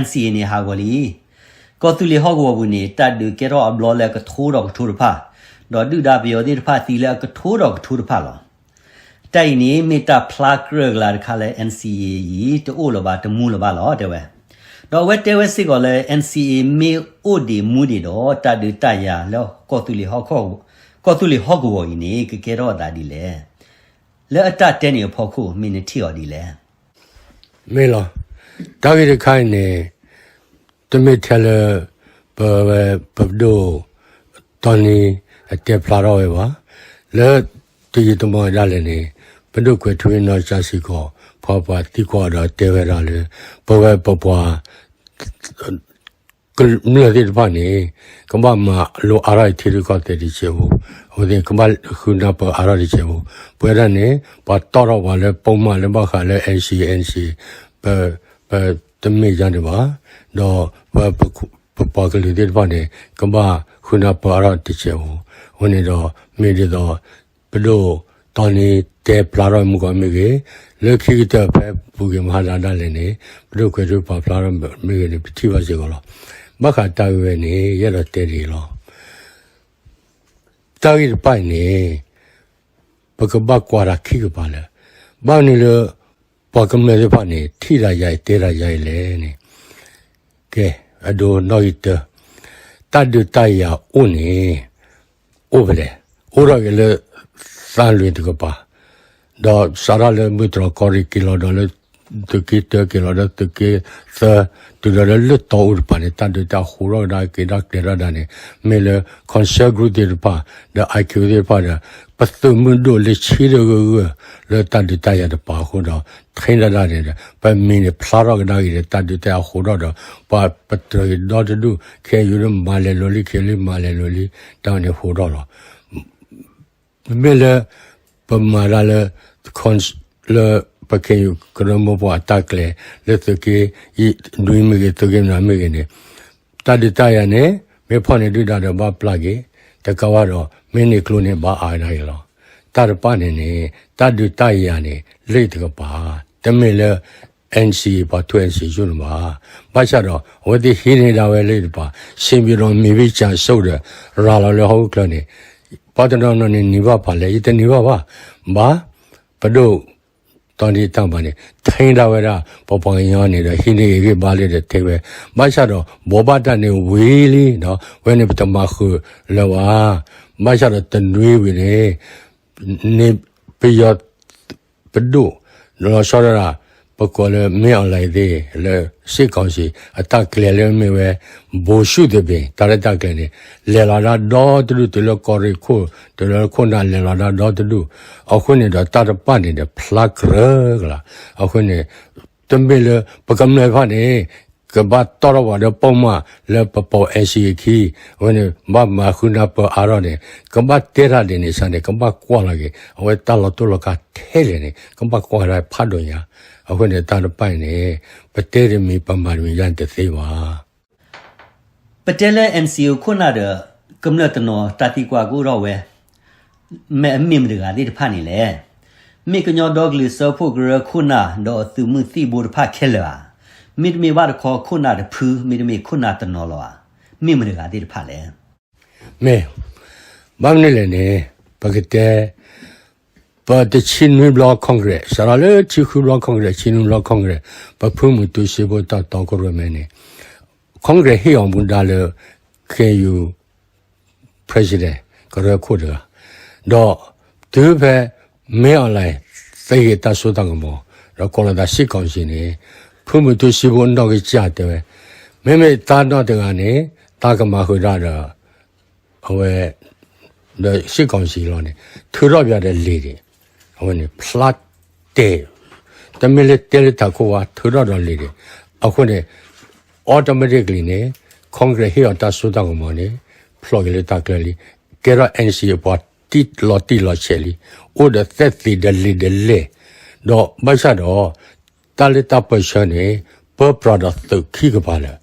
NCA န့ၣ်ဟးဂီၤလံ. ကီၢ်သူလ့ၤဟီၣ်ကဝီၤပူၤန့ၣ် တၢ်ဒုးကဲထီၣ်အဘျီလၢအကထိဒီးကထိတဖၣ်, ဒီးဒုၣ်ဒါပယီၤသ့ၣ်တဖၣ်သံလၢအကထိဒီးကထိတဖၣ်လီၤ. တၢ်အံၤန့ၣ် မ့ၢ်တၢ်ဖျါကြၢးကလၤတခါလၢ NCA အံၤ တအိၣ်လၢၤဘၣ် တမူလၢၤဘၣ်လီၤ တဲဝဲ. ဒီးအဝဲတဲဝဲစ့ၢ်ကီးလၢ NCA မ့ၢ်အိၣ်ဒံးမူဒံးဒီး တၢ်ဒုးတၢ်ယၤလၢ ကီၢ်သူလ့ၤဟီၣ်ကဝီၤအံၤန့ၣ် ကကဲထီၣ်အသးဒ်လဲၣ်. လၢအတၢ်တဲန့ၣ်အဖီခိၣ် မ့ၢ်နထံၣ်အီၤဒ်လဲၣ်. မ့ၢ်လီၤ. တၢ်ဂ့ၢ်တခါအံၤန့ၣ် တမ့ၢ်ထဲလၢ ပဝဲပဒိၣ် တီနံ အတဲဖျါထီၣ်ဝဲဘၣ်. လၢတယံာ်တမီၢ်ဒၣ်လဲာ်န့ၣ် ပဒိၣ်ကွဲးထူဝ့ၣ်နီၢ်ကစၢ်စ့ၢ်ကီး ပှၤပှၤသံကွၢ်ဒီးတဲဝဲဒၣ်လၢ ပဝဲပပှၤ ကမျၢၢ်သ့ၣ်တဖၣ်န့ၣ် ကဘၣ်မၤလိအါထီၣ်အံၤထံရူၢ်ကီၢ်သဲးတစဲးဖိ, အဝဲသ့ၣ်ကဘၣ်ဃုနၢ်ပၢၢ်အါထီၣ်တစဲးဖိ, ပဝဲဒၣ်န့ၣ် ပှၤတီၣ်ထီၣ်ပှၤလၢပိာ်မးလၢဘၣ်ဃးလၢ NCA NCA ပ ပတမ့ၢ်ယါန့ၣ်ဘၣ်, ဒီးပ ပပှၤကလုာ်သ့ၣ်တဖၣ်န့ၣ် ကဘၣ်ဃုနၢ်ပၢၢ်အါထီၣ်တစဲးဖိ, အဃိန့ၣ်ဒီး မ့ၢ်ဒ်သိး ပဒိၣ်တီနံတဲဖျါထီၣ်မုၢ်ကီၢ်မ့ၢ်ဂ့ၤ, လၢခံကတၢၢ်ဖဲပူၤကွံာ်မဟါဒၣ်ဒၣ်လဲာ်န့ၣ် ပဒိၣ်ကွဲးထူပာ်ဖျါထီၣ်မ့ၢ်ဂ့ၤန့ၣ် ပထံၣ်ဘၣ်စ့ၢ်ကီးလီၤ. ဘၣ်ဃးတၢ်ဂ့ၢ်ဝဲန့ၣ် ယအဲၣ်ဒိးတဲဒ်အံၤလီၤ. တၢ်ဂ့ၢ်တဖၣ်အံၤန့ၣ် ပကဘၣ်ကွၢ်တၢ်ခံကပၤလၢ ဘၣ်မနုၤလၢ ပှၤကမျၢၢ်သ့ၣ်တဖၣ်န့ၣ် ထံၣ်တၢ်ယၤအံၤတဲတၢ်ယၤအံၤလဲၣ်န့ၣ်, ကဲ အဒိနီၣ်ဂံၢ်တၢ, တၢ်ဒုးတၢ်ယၤအိၣ်န့ၣ် အိၣ်ဖဲလဲၣ်, အိၣ်ထီၣ်က့ၤလၢ သၣ်လွံၢ်တကပၤ, ဒီးစးထီၣ်လၢမုၢ်တြီၢ်ကီၢ်ရ့ၣ်က့ၤလီၤဒီးလၢ သုးက့တၢ က့ၤလီၤဒီးသုးက့သၢ, တုၤဒီးလၢလၢတီအူတပၤန့ၣ် တၢ်ဒုးတၢ်ယၤဟူးထီၣ်ကဒါက့ၤဒီးကျဲၤထီၣ်ဒၣ်န့ၣ် မ့ၢ်လၢ Conscience Group သ့ၣ်တဖၣ် ဒီး I Q သ့ၣ်တဖၣ်ဒီး ပသုးမုၢ်ဒိၣ်လၢဆံးဒီးဂၢၢ်ဂၢၢ် လၢတၢ်ဒုးတၢ်ယၤတပၤအဃိဒီး ထဲဒၣ်ဒၣ်န့ၣ်ဒီး ပမံၤန့ၣ်ဖျါထီၣ်ကဒါက့ၤဒီး တၢ်ဒုးတၢ်ယၤဟူးထီၣ်ဒီး ပှၤပတြၢၤက့ၤဒီတဒူၣ် ခဲအံၤဒုးမၤလဲၤလိာ်လံ ခဲလံမၤလဲၤလိာ်လံ တၢ်န့ၣ်ဟူးထီၣ်လီၤ. မ့မ့ၢ်လၢ ပမၤတၢ်လၢ လၢပခဲအံၤကရၢမိၢ်ပှၢ်အတၢ်ကျဲၤ လၢသုးက့ နွံမ့ၢ်ဂ့ၤ သုးက့မနၤမ့ၢ်ဂ့ၤန့ၣ် တၢ်ဒုးတၢ်ယၤန့ၣ် မ့ၢ်ဖီၣ်န့ၢ်ဒုၣ်ဒါဒီးဘၣ်ပျၢ်က့ၤ, တကးဘၣ်ဒီး မ့ၢ်န့ၢ်ကျိန့ၣ် ဘၣ်အါကဒါက့ၤလီၤ. တၢ်တဖၣ်န့ၣ်န့ၣ် တၢ်ဒုးတၢ်ယၤန့ၣ် လၢတကပၤ, တမ့ၢ်လၢ NCA ပှၤထိ NCA ယိၣ်န့ၣ်ဘၣ်. ဘၣ်ဆၣ်ဒီး အဝဲသ့ၣ်ဟံးန့ၢ်ဒၣ်ဝဲလၢတကပၤ စံးဘံၣ်ဒီးမ့ၢ်ဘံၣ်စၢ်စိဒီး ရၤလီၤလၢဟီၣ်ခိၣ်ချၢန့ၣ် ပှၤတနီၤနီၤန့ၣ် နံၤဘၣ်ဖးလဲၣ် ယတနံၤဘၣ်ဘၣ်. ဘၣ် ပဒိၣ်တီနံတၢ်မၤန့ၣ် ထဲဒၣ်ဝဲဒၣ် ပပှၤကညီန့ၣ်ဒီး ဟံးန့ၢ်ဂ့ၤဂ့ၤဘၣ်လၢဒီးထဲဝဲ, ဘၣ်ဆၣ်ဒီး ဘိးဘၣ်တၢ်န့ၣ်ဝံၤလံဒီး ဝဲန့ၣ်ပတမၤဃုာ်လၢၤဘၣ်. ဘၣ်ဆၣ်ဒီးတနွံဝံၤန့ၣ် န့ၣ်ပယီၤ ပဒိၣ်, လီၤဆီဒၣ်တၢ် ပကိးလၢ မင်းအောင်လှိုင် သ့ၣ်လၢ စစ်ကောင်စီ အတၢ်ကျဲၤလၢမ့ၢ်ဝဲ ဗိုလ်ချုပ်သဘင် တၢ်ရဲၣ်တၢ်ကျဲၤန့ၣ် လဲၤလီၤဒၣ်ဒီတဒူၣ် တုၤလၢကီၢ်ရ့ၣ်ခိၣ် တုၤလၢခိၣ်နၢ်လဲၤလီၤဒၣ်ဒီတဒူၣ်, အဃိန့ၣ်ဒီးတၢ်တဖၣ်န့ၣ်ဒီးဖျါကြၢးကလီၤ. အဃိန့ၣ် တမ့ၢ်လၢပကမျၢၢ်တဖၣ်န့ၣ် ကဘၣ်တီၣ်ထီၣ်ပှၤဒီးပိာ်မုၣ်လၢပပိာ် NCA အခံ, အဝဲန့ၣ် ဘၣ်မၤဃုနၢ်ပၢၢ်အါထီၣ်န့ၣ် ကဘၣ်တဲတၢ်ဒ်န့ၣ်စ့ၢ်န့ၣ် ကဘၣ်ကွၢ်လီၤက့ၤ အဝဲတၢ်လီၤတိၢ်လီၤကးထဲလဲၣ်န့ၣ် ကဘၣ်ကွၢ်ဒၣ်ဖးဒိၣ်ညါ. အဃိန့ၣ် တၢ်တဖၣ်အံၤန့ၣ် ပတဲတမံၤ ပမၤတမံၤယါန့ၣ်တသ့ဘၣ်. ပတဲလၢ NCA ခိၣ်နၢ်ဒီး ကမျၢၢ်တနီၤတၢ်သံကွၢ်ကအိၣ်ထီၣ်ဝဲ မ့ၢ်အမ့ၢ်မတဂၤသ့ၣ်တဖၣ်န့ၣ်လဲၣ်. မ့ၢ်ကညီဒီကလုာ်စၢဖှိၣ်ကရၢခိၣ်နၢ် ဒီးအသုးမုၢ်သံၣ်ဘိတဖၣ်ခဲလၢာ်ဧါ. မ့တမ့ၢ်ဘၣ်တခီခိၣ်နၢ်တဖု မ့တမ့ၢ်ခိၣ်နၢ်တနီၤလီၤဧါ. မ့ၢ်မတဂၤသ့ၣ်တဖၣ်လဲၣ်. မ့ၢ်, ဘၣ်မနုၤလဲၣ်န့ၣ် ပကတဲ ပတဆံနွံဘျီ Congress စးထီၣ်လၢဆံဃုဘျီ Congress ဆံနွံဘျီ Congress ပဖုမုၢ်တူစ့ဖိတၢ်တီခိၣ်ရိၣ်မဲန့ၣ် Congress ဟ့ၣ်အီၤမူဒါလၢ KNU president ကရၢခိၣ်တဂၤ, ဒီးတုၤဖဲ မင်းအောင်လှိုင် သ့ဂ့ၤတၢ်စိတၢ်ကမီၤ ဒီးကိးလီၤသး စစ်ကောင်စီ န့ၣ် ဖုမုၢ်တူစ့ဖိနီၢ်ကစၢ်တဲဝဲ မ့မ့ၢ်တၢ်နီၢ်တဂၤန့ၣ် တၢ်ကမၤဃုာ်တၢ်ဒီး အဝဲ ဒီး စစ်ကောင်စီ လီၤန့ၣ် ထုးထီၣ်ပယီၤဒီးလံာ်ဒံး, အဝဲန့ၣ်ဖျါတဲာ်, တမ့ၢ်လၢတဲလၢတၢ်ခိၣ်ဝါ ထုးထီၣ်ဒီးလံာ်ဒံး, အဃိန့ၣ် automatically န့ၣ် Congress ဟ့ၣ်အီၤတၢ်စိတၢ်ကမီၤန့ၣ် ဖျိးက့ၤလၢတၢ်ကျဲလံ, ကဲထီၣ် NCA အပှၤတံၢ်လီၤတံၢ်လီၤဆဲးလံ, အိၣ်ဒီးသက်သေဒီးလံာ်ဒီးလဲၢ်, ဒီးဘၣ်ဆၣ်ဒီး တၢ်လၢတၢ်ပၢၢ်ဆၢန့ၣ် ပၢပြးဒီးသုးခံကပၤလၢာ်,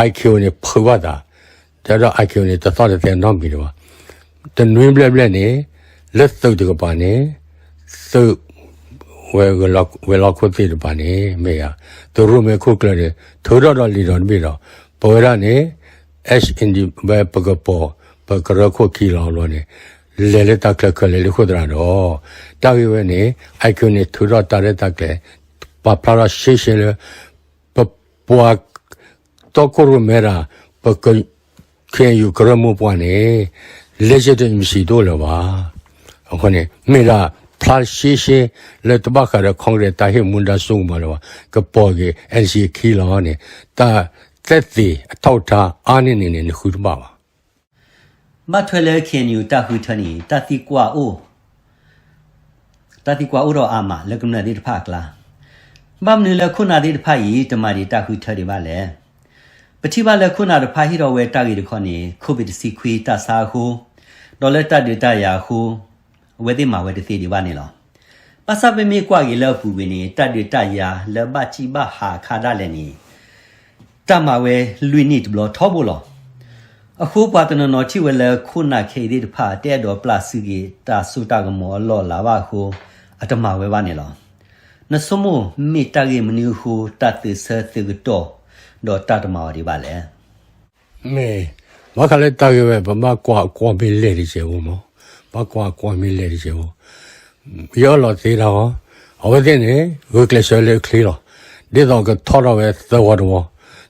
IQ န့ၣ်ဖုးဘၣ်သး, တဲဒီး IQ န့ၣ် တသီၣ်တသဲနီတမံၤဒံးဘၣ်. တနွံဘျဲၣ်ဘျဲၣ်န့ၣ် လၢသုးတကပၤန့ၣ် သုး ဝဲ ဝဲၤလီၢ်ခိၣ်သ့ၣ်တဖၣ်န့ၣ် မ့ၢ်ဧါ, သုးရိၣ်မဲခိၣ်ကျၢၢ်န့ၣ် ထုးထီၣ်ဒီးလံာ်ဒီးတဘ့ၣ်ဒီး ပဝဲဒၣ်န့ၣ် SNDP ဝဲပကပိာ် ပကရၢခိၣ်ခံလီၤဘျီန့ၣ် လဲၤလၢတၢ်ချၢခဲလၢာ်လံအဃိသတးဒီး တၢ်ဂ့ၢ်ဝဲန့ၣ် IQ န့ၣ် ထုးထီၣ်တၢ်ရဲၣ်တၢ်ကျဲၤ ပာ်ဖျါထီၣ်ရှဲရှဲလၢ ပပှၤ တီခိၣ်ရိၣ်မဲဒၣ် ပက KNU ကရၢမိၢ်ပှၢ်န့ၣ် legitimacy တအိၣ်လၢၤဘၣ်. အဃိန့ၣ် မ့ၢ်ဒၣ်ဖျါရှဲရှဲလၢတဘၣ်ဃးဒီး Congress တၢ်ဟ့ၣ်မူဒါစိကမီၤလၢၤဘၣ်, ကပိာ်က့ၤ NCA ခံလီၤန့ၣ် တၢ်သက်သေအထောက်အထား အါန့ၢ်န့ၣ်န့ၣ် နဃုတဘၣ်ဘၣ်. ဘၣ်ထွဲလၢ KNU တၢ်ဃုထၢန့ၣ် တၢ်သံကွၢ်အိၣ် တၢ်သံကွၢ်အိၣ်ထီၣ်အါမးလၢကမျၢၢ်သ့ၣ်တဖၣ်အကျါ, ဘၣ်မနုၤလၢခိၣ်နၢ်သ့ၣ်တဖၣ်အံၤ တမၤဒံးတၢ်ဃုထၢဒံးဘၣ်လဲၣ်. ပထံၣ်ဘၣ်လၢခိၣ်နၢ်တဖၣ်ဟ့ၣ်ထီၣ်ဝဲတၢ်ဂ့ၢ်တခီန့ၣ် COVID တဆံခွံတၢ်ဆါအဃိ, ဒီးလၢတၢ်ဒုးတၢ်ယၤအဃိ အဝဲသ့ၣ်မၤဝဲတသ့ဒံးဘၣ်န့ၣ်လီၤ. ဘၣ်ဆၣ်ပမ့ၢ်ကွၢ်က့ၤလၢအပူၤကွံာ်န့ၣ် တၢ်ဒုးတၢ်ယၤလၢဘၣ်စံၣ်ဘၣ်ဟးအခါဒၣ်လဲာ်န့ၣ် တၢ်မၤဝဲလွံၢ်နံၣ်တဘျီထီဘိလီၤ. အဃိပှၤတနီၤနီၤထံၣ်ဝဲလၢခိၣ်နၢ်ခဲအံၤသ့ၣ်တဖၣ် တအဲၣ်ဒိးပျၢ်စုက့ၤတၢ်စိတၢ်ကမီၤအလီၢ်အလၤဘၣ်အဃိ အတမၤဝဲဘၣ်န့ၣ်လီၤ. နဆိကမိၣ်မ့ၢ်တၢ်ဂ့ၢ်မနုၤအဃိ တၢ်သုးဆၢသုးကတီၢ် ဒီးတၢ်တမၤအီၤဒံးဘၣ်လဲၣ်. မ့ၢ်, ဘၣ်ဃးလၢတၢ်ဂ့ၢ်ဝဲ ပဘၣ်ကွၢ်အကွီၢ်မ့ၢ်လဲၢ်တစဲးဖိမး, ဘၣ်ကွၢ်အကွီၢ်မ့ၢ်လဲၢ်တစဲးဖိ ယအၢၣ်လီၤသ့တၢ်ဂီၤ, အဝဲသ့ၣ်န့ၣ် ဂုာ်ကျဲးစၢးလၢအချ့လီၤ. ဒ်သိးကထီၣ်ထီၣ်ဝဲသၢဝီတဝီ,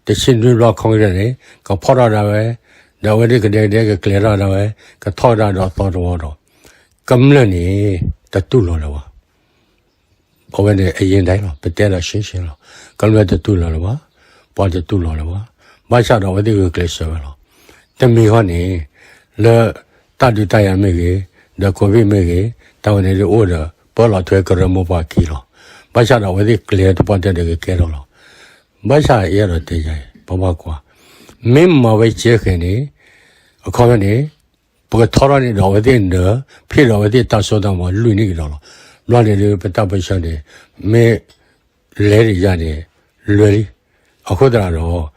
တဆံနွံဘျီ Congress န့ၣ် ကဖီၣ်ထီၣ်ဒၣ်ဝဲ, ဒီးအဝဲသ့ၣ်ကဒဲကဒဲကကျဲၤထီၣ်ဒၣ်ဝဲ, ကထီၣ်ဒၣ်ဒီးသီတဝီဒီး ကမျၢၢ်န့ၣ် တတူၢ်လိာ်လၢၤဘၣ်. အဝဲန့ၣ်အရင်တိုင်းလီၤ, ပတဲဒီးရှင်းရှင်းလီၤ. ကမျၢၢ်တတူၢ်လိာ်လၢၤဘၣ်, ပှၤတတူၢ်လိာ်လၢၤဘၣ်. ဘၣ်ဆၣ်ဒီးအဝဲသ့ၣ်ဂုာ်ကျဲးစၢးဝဲလီၤ. တမံၤဃီန့ၣ် လၢတၢ်ဒုးတၢ်ယၤမ့ၢ်ဂ့ၤ, ဒီး COVID မ့ၢ်ဂ့ၤ, တၢ်ဝဲန့ၣ်ဒ်အိၣ်ဒီး ပၢလီၤထွဲကရၢမိၢ်ပှၢ်ခံလီၤ. ဘၣ်ဆၣ်ဒီးအဝဲသ့ၣ်ကျဲၤတပှၢ်တၢၢ်ဒီးကကဲထီၣ်လီၤ. ဘၣ်ဆၣ်ယအဲၣ်ဒိးတဲယၤအံၤ ပဘၣ်ကွၢ်, မ့ၢ်မၤဝဲကဲဃဲၤန့ၣ် အခီပညီန့ၣ် ပကထီထီၣ်န့ၣ်ဒီးအဝဲသ့ၣ်နၢၤ ဖ့ၣ်ဒီးအဝဲသ့ၣ်တၢ်စိတၢ်ကမီၤလွံၢ်နံၣ်ကဒီးလီၤ. ဘျီန့ၣ်ဒ်ပတၢ်ပၢၢ်ဆၢန့ၣ် မ့ၢ်လဲၤဒံးယၤန့ၣ် လွဲလံ. အဃိသတးဒီး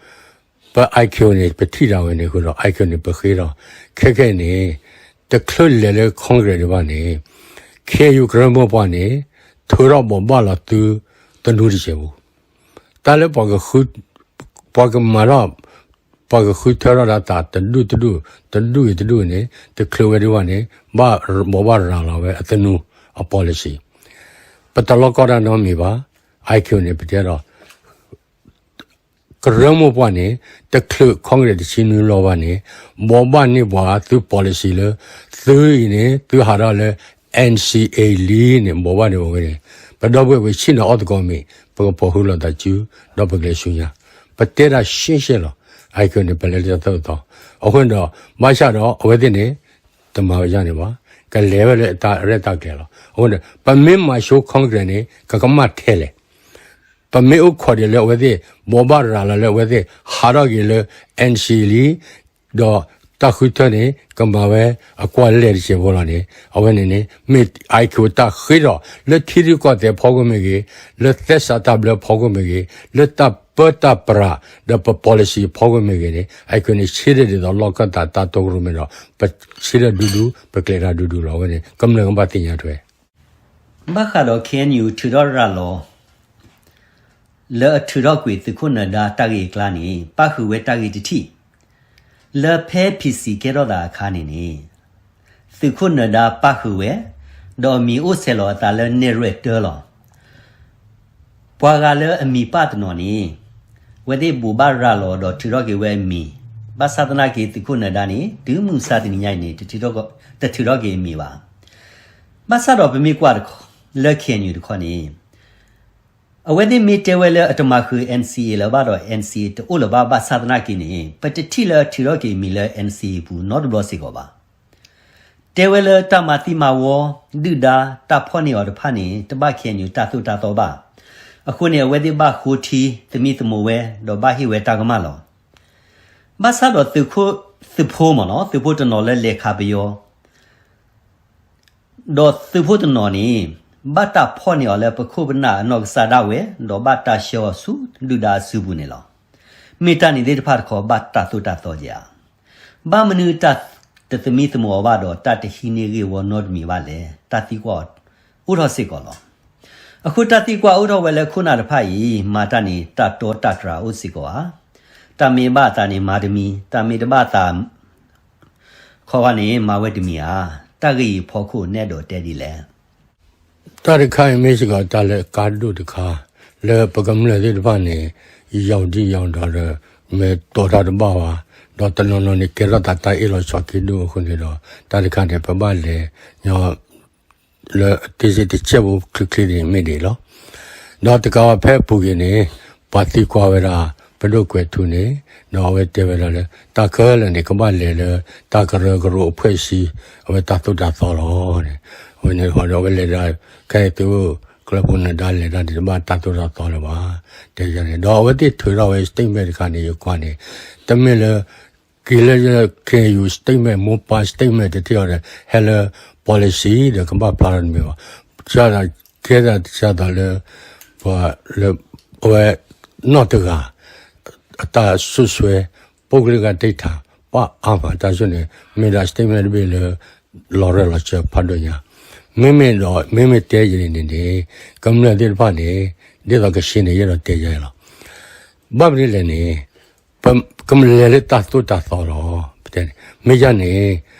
ပ IQ န့ၣ် ပထံၣ်ဒၣ်ဝဲန့ၣ်အဃိဒီး IQ န့ၣ် ပဃ့ဒီး ခဲခဲအံၤန့ၣ် တချုးလဲၤလၢ Congress ဒံးဘၣ်န့ၣ် KNU ကရၢမိၢ်ပှၢ်န့ၣ် ထုးထီၣ်ဘိးဘၣ်လီၤသုသနူတစဲးဖိ တၢ်လၢပှၤကမၤထီၣ် ပှၤကဃုထၢထီၣ်ဒၣ်တၢ်တဒူၣ်တဒူၣ် တဒူၣ်အံၤတဒူၣ်န့ၣ် တချုးဝဲဒံးဘၣ်န့ၣ် ဘၣ်ဘိးဘၣ်ရၤလီၤဝဲအသနူအ policy ပတလီၢ်ကီၢ်တၢ်နီတမံၤဘၣ်. IQ န့ၣ် ပတဲဒီး ကရၢမိၢ်ပှၢ်န့ၣ် တချုး Congress တဆံနွံလီၤဘၣ်န့ၣ် ဘိးဘၣ်န့ၢ်ပှၤသု policy လၢ သုအံၤန့ၣ် သုဟးထီၣ်လၢ NCA လံန့ၣ် ဘိးဘၣ်န့ၢ်ဝဲန့ၣ် ပ ပဒီပုၢ်ဝဲၢ်ပဆ့ၣ်နီၤအီၣ်သကိးမ့ၢ် ပကပိာ်ဃုာ်လိာ်သးစု ဒီးပကလဲၤဆူညါ, ပတဲတၢ်ရှဲရှဲလီၤ. အခဲအံၤန့ၣ် ပလဲၤလၢတၢ်သိၣ်တၢ်သီ, အဃိန့ၣ်ဒီး ဘၣ်ဆၣ်ဒီးအဝဲသ့ၣ်န့ၣ် တမၤဝဲဒ်န့ၣ်ဘၣ်, ကလဲၤဝဲလၢတၢ်ရဲၣ်တၢ်ကျဲၤလီၤ. အဃိန့ၣ် ပမ့ၢ်မၤဆိ Congress န့ၣ် ကကမၣ်ထဲလဲၣ် ပမ့ၢ်အိၣ်ခိးဒံးလၢအဝဲသ့ၣ် ဘိးဘၣ်ရၤလီၤလၢအဝဲသ့ၣ် ဟးထီၣ်က့ၤလၢ NCA လံ, ဒီးတၢ်ဃုထၢန့ၣ် ကမၤဝဲအကွၢ်လဲၢ်တစဲးဖိလီၤန့ၣ် အဝဲန့ၣ်န့ၣ် မ့ၢ်အခဲအံၤတၢ်ဃ့ဒီး လၢထံရူၢ်ကီၢ်သဲးဖီခိၣ်မ့ၢ်ဂ့ၤ, လၢသဲစးတၢ်ဘျၢဖီခိၣ်မ့ၢ်ဂ့ၤ, လၢတၢ်ပၢတၢ်ပြး ဒီးပ policy ဖီခိၣ်မ့ၢ်ဂ့ၤန့ၣ် အခဲအံၤန့ၣ် ဆၢထၢၣ်ဒ်သိးလီၢ်ခၢၣ်သးတၢ်တိၢ်ကရူၢ်မ့ၢ်ဒီး ပဆၢထၢၣ်ဒူဒူ ပကျဲၤတၢ်ဒူဒူလီၤ. အဝဲန့ၣ် ကမျၢၢ်ကဘၣ်သ့ၣ်ညါထွဲ ဘၣ်ဃးဒီး KNU ထုးထီၣ်ရၤလီၤ လၢအထုးထီၣ်ကွံာ်သုးခိၣ်နၢၤဒါတၢ်ဂ့ၢ်အကျါန့ၣ် ပၣ်ဃုာ်ဝဲတၢ်ဂ့ၢ်တထံၣ် လၢဖဲ PC ကဲထီၣ်သးအခါန့ၣ်န့ၣ် သုးခိၣ်နၢၤဒါပၣ်ဃုာ်ဝဲ ဒီးအမံၤအိၣ်ဆဲးလီၤအသးလၢနဲၣ်ရွဲၣ်တၢလီၤ. ပှၤဂၤလၢအမံၤပၣ်တနီၤန့ၣ် အဝဲသ့ၣ်ဘိးဘၣ်ရၤလီၤဒီးထုးထီၣ်က့ၤဝဲအမံၤ, ဘၣ်ဆၣ်သနာ်က့ သုးခိၣ်နၢၤဒါန့ၣ် တုၤမုၢ်မဆါတနံၤညါအံၤန့ၣ် တထုးထီၣ်က့ၤအမံၤဘၣ်. ဘၣ်ဆၣ်ဒီးပမ့ၢ်ကွၢ်တခီ လၢ KNU တခီန့ၣ် အဝဲသ့ၣ်မ့ၢ်တဲဝဲလၢအတမၤဃုာ် NCA လၢၤဘၣ်ဒီး NCA တအိၣ်လၢၤဘၣ်ဘၣ်ဆၣ်သနာ်က့န့ၣ် ပတထံၣ်လၢအထုးထီၣ်က့ၤအမံၤလၢ NCA ပူၤနီတဘျီစ့ၢ်ကီးဘၣ်. တဲဝဲလၢတၢ်မၤသံမၤဝီ ဒုၣ်ဒါ တၢ်ဖီၣ်န့ၢ်အီၤတဖၣ်န့ၣ် တဘၣ် KNU တၢ်သိၣ်တၢ်သီဘၣ်. အဃိန့ၣ် အဝဲသ့ၣ်ဘၣ်ဃိထံသမံသမိးဝဲ ဒီးဘၣ်ဟ့ၣ်ဝဲတၢ်ကမၣ်လီၤ. ဘၣ်ဆၣ်ဒီးသုးဖိမ့ၢ်နီၤ သုးဖိတနီၤလၢလဲၤခးပယီၤ ဒီးသုးဖိတနီၤန့ၣ် ဘၣ်တၢ်ဖီၣ်န့ၢ်အီၤလၢပခိၣ်ပနၢ်အနီၢ်ကစၢ်ဒၣ်ဝဲ ဒီးဘၣ်တၢ်ဆှၢအီၤဆူဒုၣ်ဒါအစုပူၤန့ၣ်လီၤ. မ့ၢ်တၢ်န့ၣ်သ့ၣ်တဖၣ်တခီ ဘၣ်တၢ်သိၣ်တၢ်သီဧါ. ဘၣ်မနုၤတၢ်တသမံသမိးအီၤဘၣ်ဒီး တၢ်တဟံးန့ၢ်ဂ့ၢ်ဝီနီတမံၤဘၣ်လဲၣ်. တၢ်သံကွၢ်အိၣ်ထီၣ်စ့ၢ်ကီးလီၤ. အဃိတၢ်သံကွၢ်အိၣ်ထီၣ်ဝဲလၢခိၣ်နၢ်တဖၣ်အံၤ မၤတၢ်န့ၣ် တၢ်တီတၢ်တြၢ်အိၣ်စ့ၢ်ကီးဧါ. တၢ်မ့ၢ်ဘၣ်အသးန့ၣ်မၤတမံၤ, တၢ်မ့ၢ်တဘၣ်အသး ခီဂီၢ်န့ၣ် မၤဝဲတမံၤဧါ. တၢ်ဂ့ၢ်အံၤဖီခိၣ်နဲဒိးတဲဒ်လဲၣ်. တၢ်တခါအံၤမ့ၢ်စ့ၢ်ကီးတၢ်လၢအကါဒိၣ်တခါ လၢပကမျၢၢ်သ့ၣ်တဖၣ်န့ၣ် ယီၢ်ဒံယီၢ်ဒီး မ့ၢ်တီၢ်တၢ်တဘၣ်ဘၣ်, ဒီးတနီၤနီၤန့ၣ် ကဲထီၣ်သးတၢ်အ့ၣ်လိာ်ဆိးက့ဒိၣ်အဃိန့ၣ်ဒီး တၢ်တခါန့ၣ် ပဘၣ်လဲၤညီ လၢတ့ၢ်စ့ၢ်တဆဲးဖိချ့ချ့န့ၣ်မ့ၢ်ဒ်အံၤလီၤ. ဒီးတကးဘၣ်ဖဲအပူၤကွံာ်န့ၣ် ပှၤသံကွၢ်ဝဲဒၣ် ပဒိၣ်ကွဲးထူန့ၣ် ဒီးအဝဲတဲဝဲဒၣ်လၢ တၢ်ခဲလၢာ်န့ၣ် ကဘၣ်လဲၤလၢ တၢ်ကရၢကရိအဖွဲ့အစည်း အဝဲတၢ်သိၣ်တၢ်သီလီၤန့ၣ်. အဝဲန့ၣ်ဒီးအဝဲလဲၤဒၣ် ခဲအံၤသုး ကလၢပူၤနၢၤဒါလဲၤတၢ်န့ၣ် တဘၣ်တၢ်သိၣ်တၢ်သီလၢၤဘၣ် တဲယၤန့ၣ် ဒီးအဝဲသ့ၣ်ထုးထီၣ်ဝဲ statement တခါန့ၣ် ယကွၢ်န့ၣ် တမ့ၢ်လၢ က့ၤလၢ KNU statement မိၢ်ပၢ် statement တထံၣ်အီၤဒီး ဟဲလၢ policy ဒီးကဘၣ်ဖျါထီၣ်တမ့ၢ်ဘၣ်. ကဲဒၣ်ကဲဒၣ်တၢ်သိးလၢ ပှၤလၢ အဝဲ နီၢ်တဂၤ အတၢ်စွပ်စွဲ ပုဂ္ဂလိက ဒိတ်တာ ပှၤအါမးတၢ်စိန့ၣ် မ့ၢ်ဒၣ် statement တဘ့ၣ်လၢ လီၤရၢၢ်လီၤစၢၤဖးဒိၣ်ညါ. မ့မ့ၢ်ဒီး မ့မ့ၢ်တဲယၤန့ၣ်န့ၣ် ကမျၢၢ်သ့ၣ်တဖၣ်န့ၣ် ဒ်သိးကဆှၢန့ၣ် ယအဲၣ်ဒိးတဲယၤအံၤလီၤ. ဘၣ်မနုၤလဲၣ်န့ၣ် ပကလဲၤလၢတၢ်သိၣ်တၢ်သီလီၤ. ပတဲန့ၣ် မ့ၢ်ယၤန့ၣ်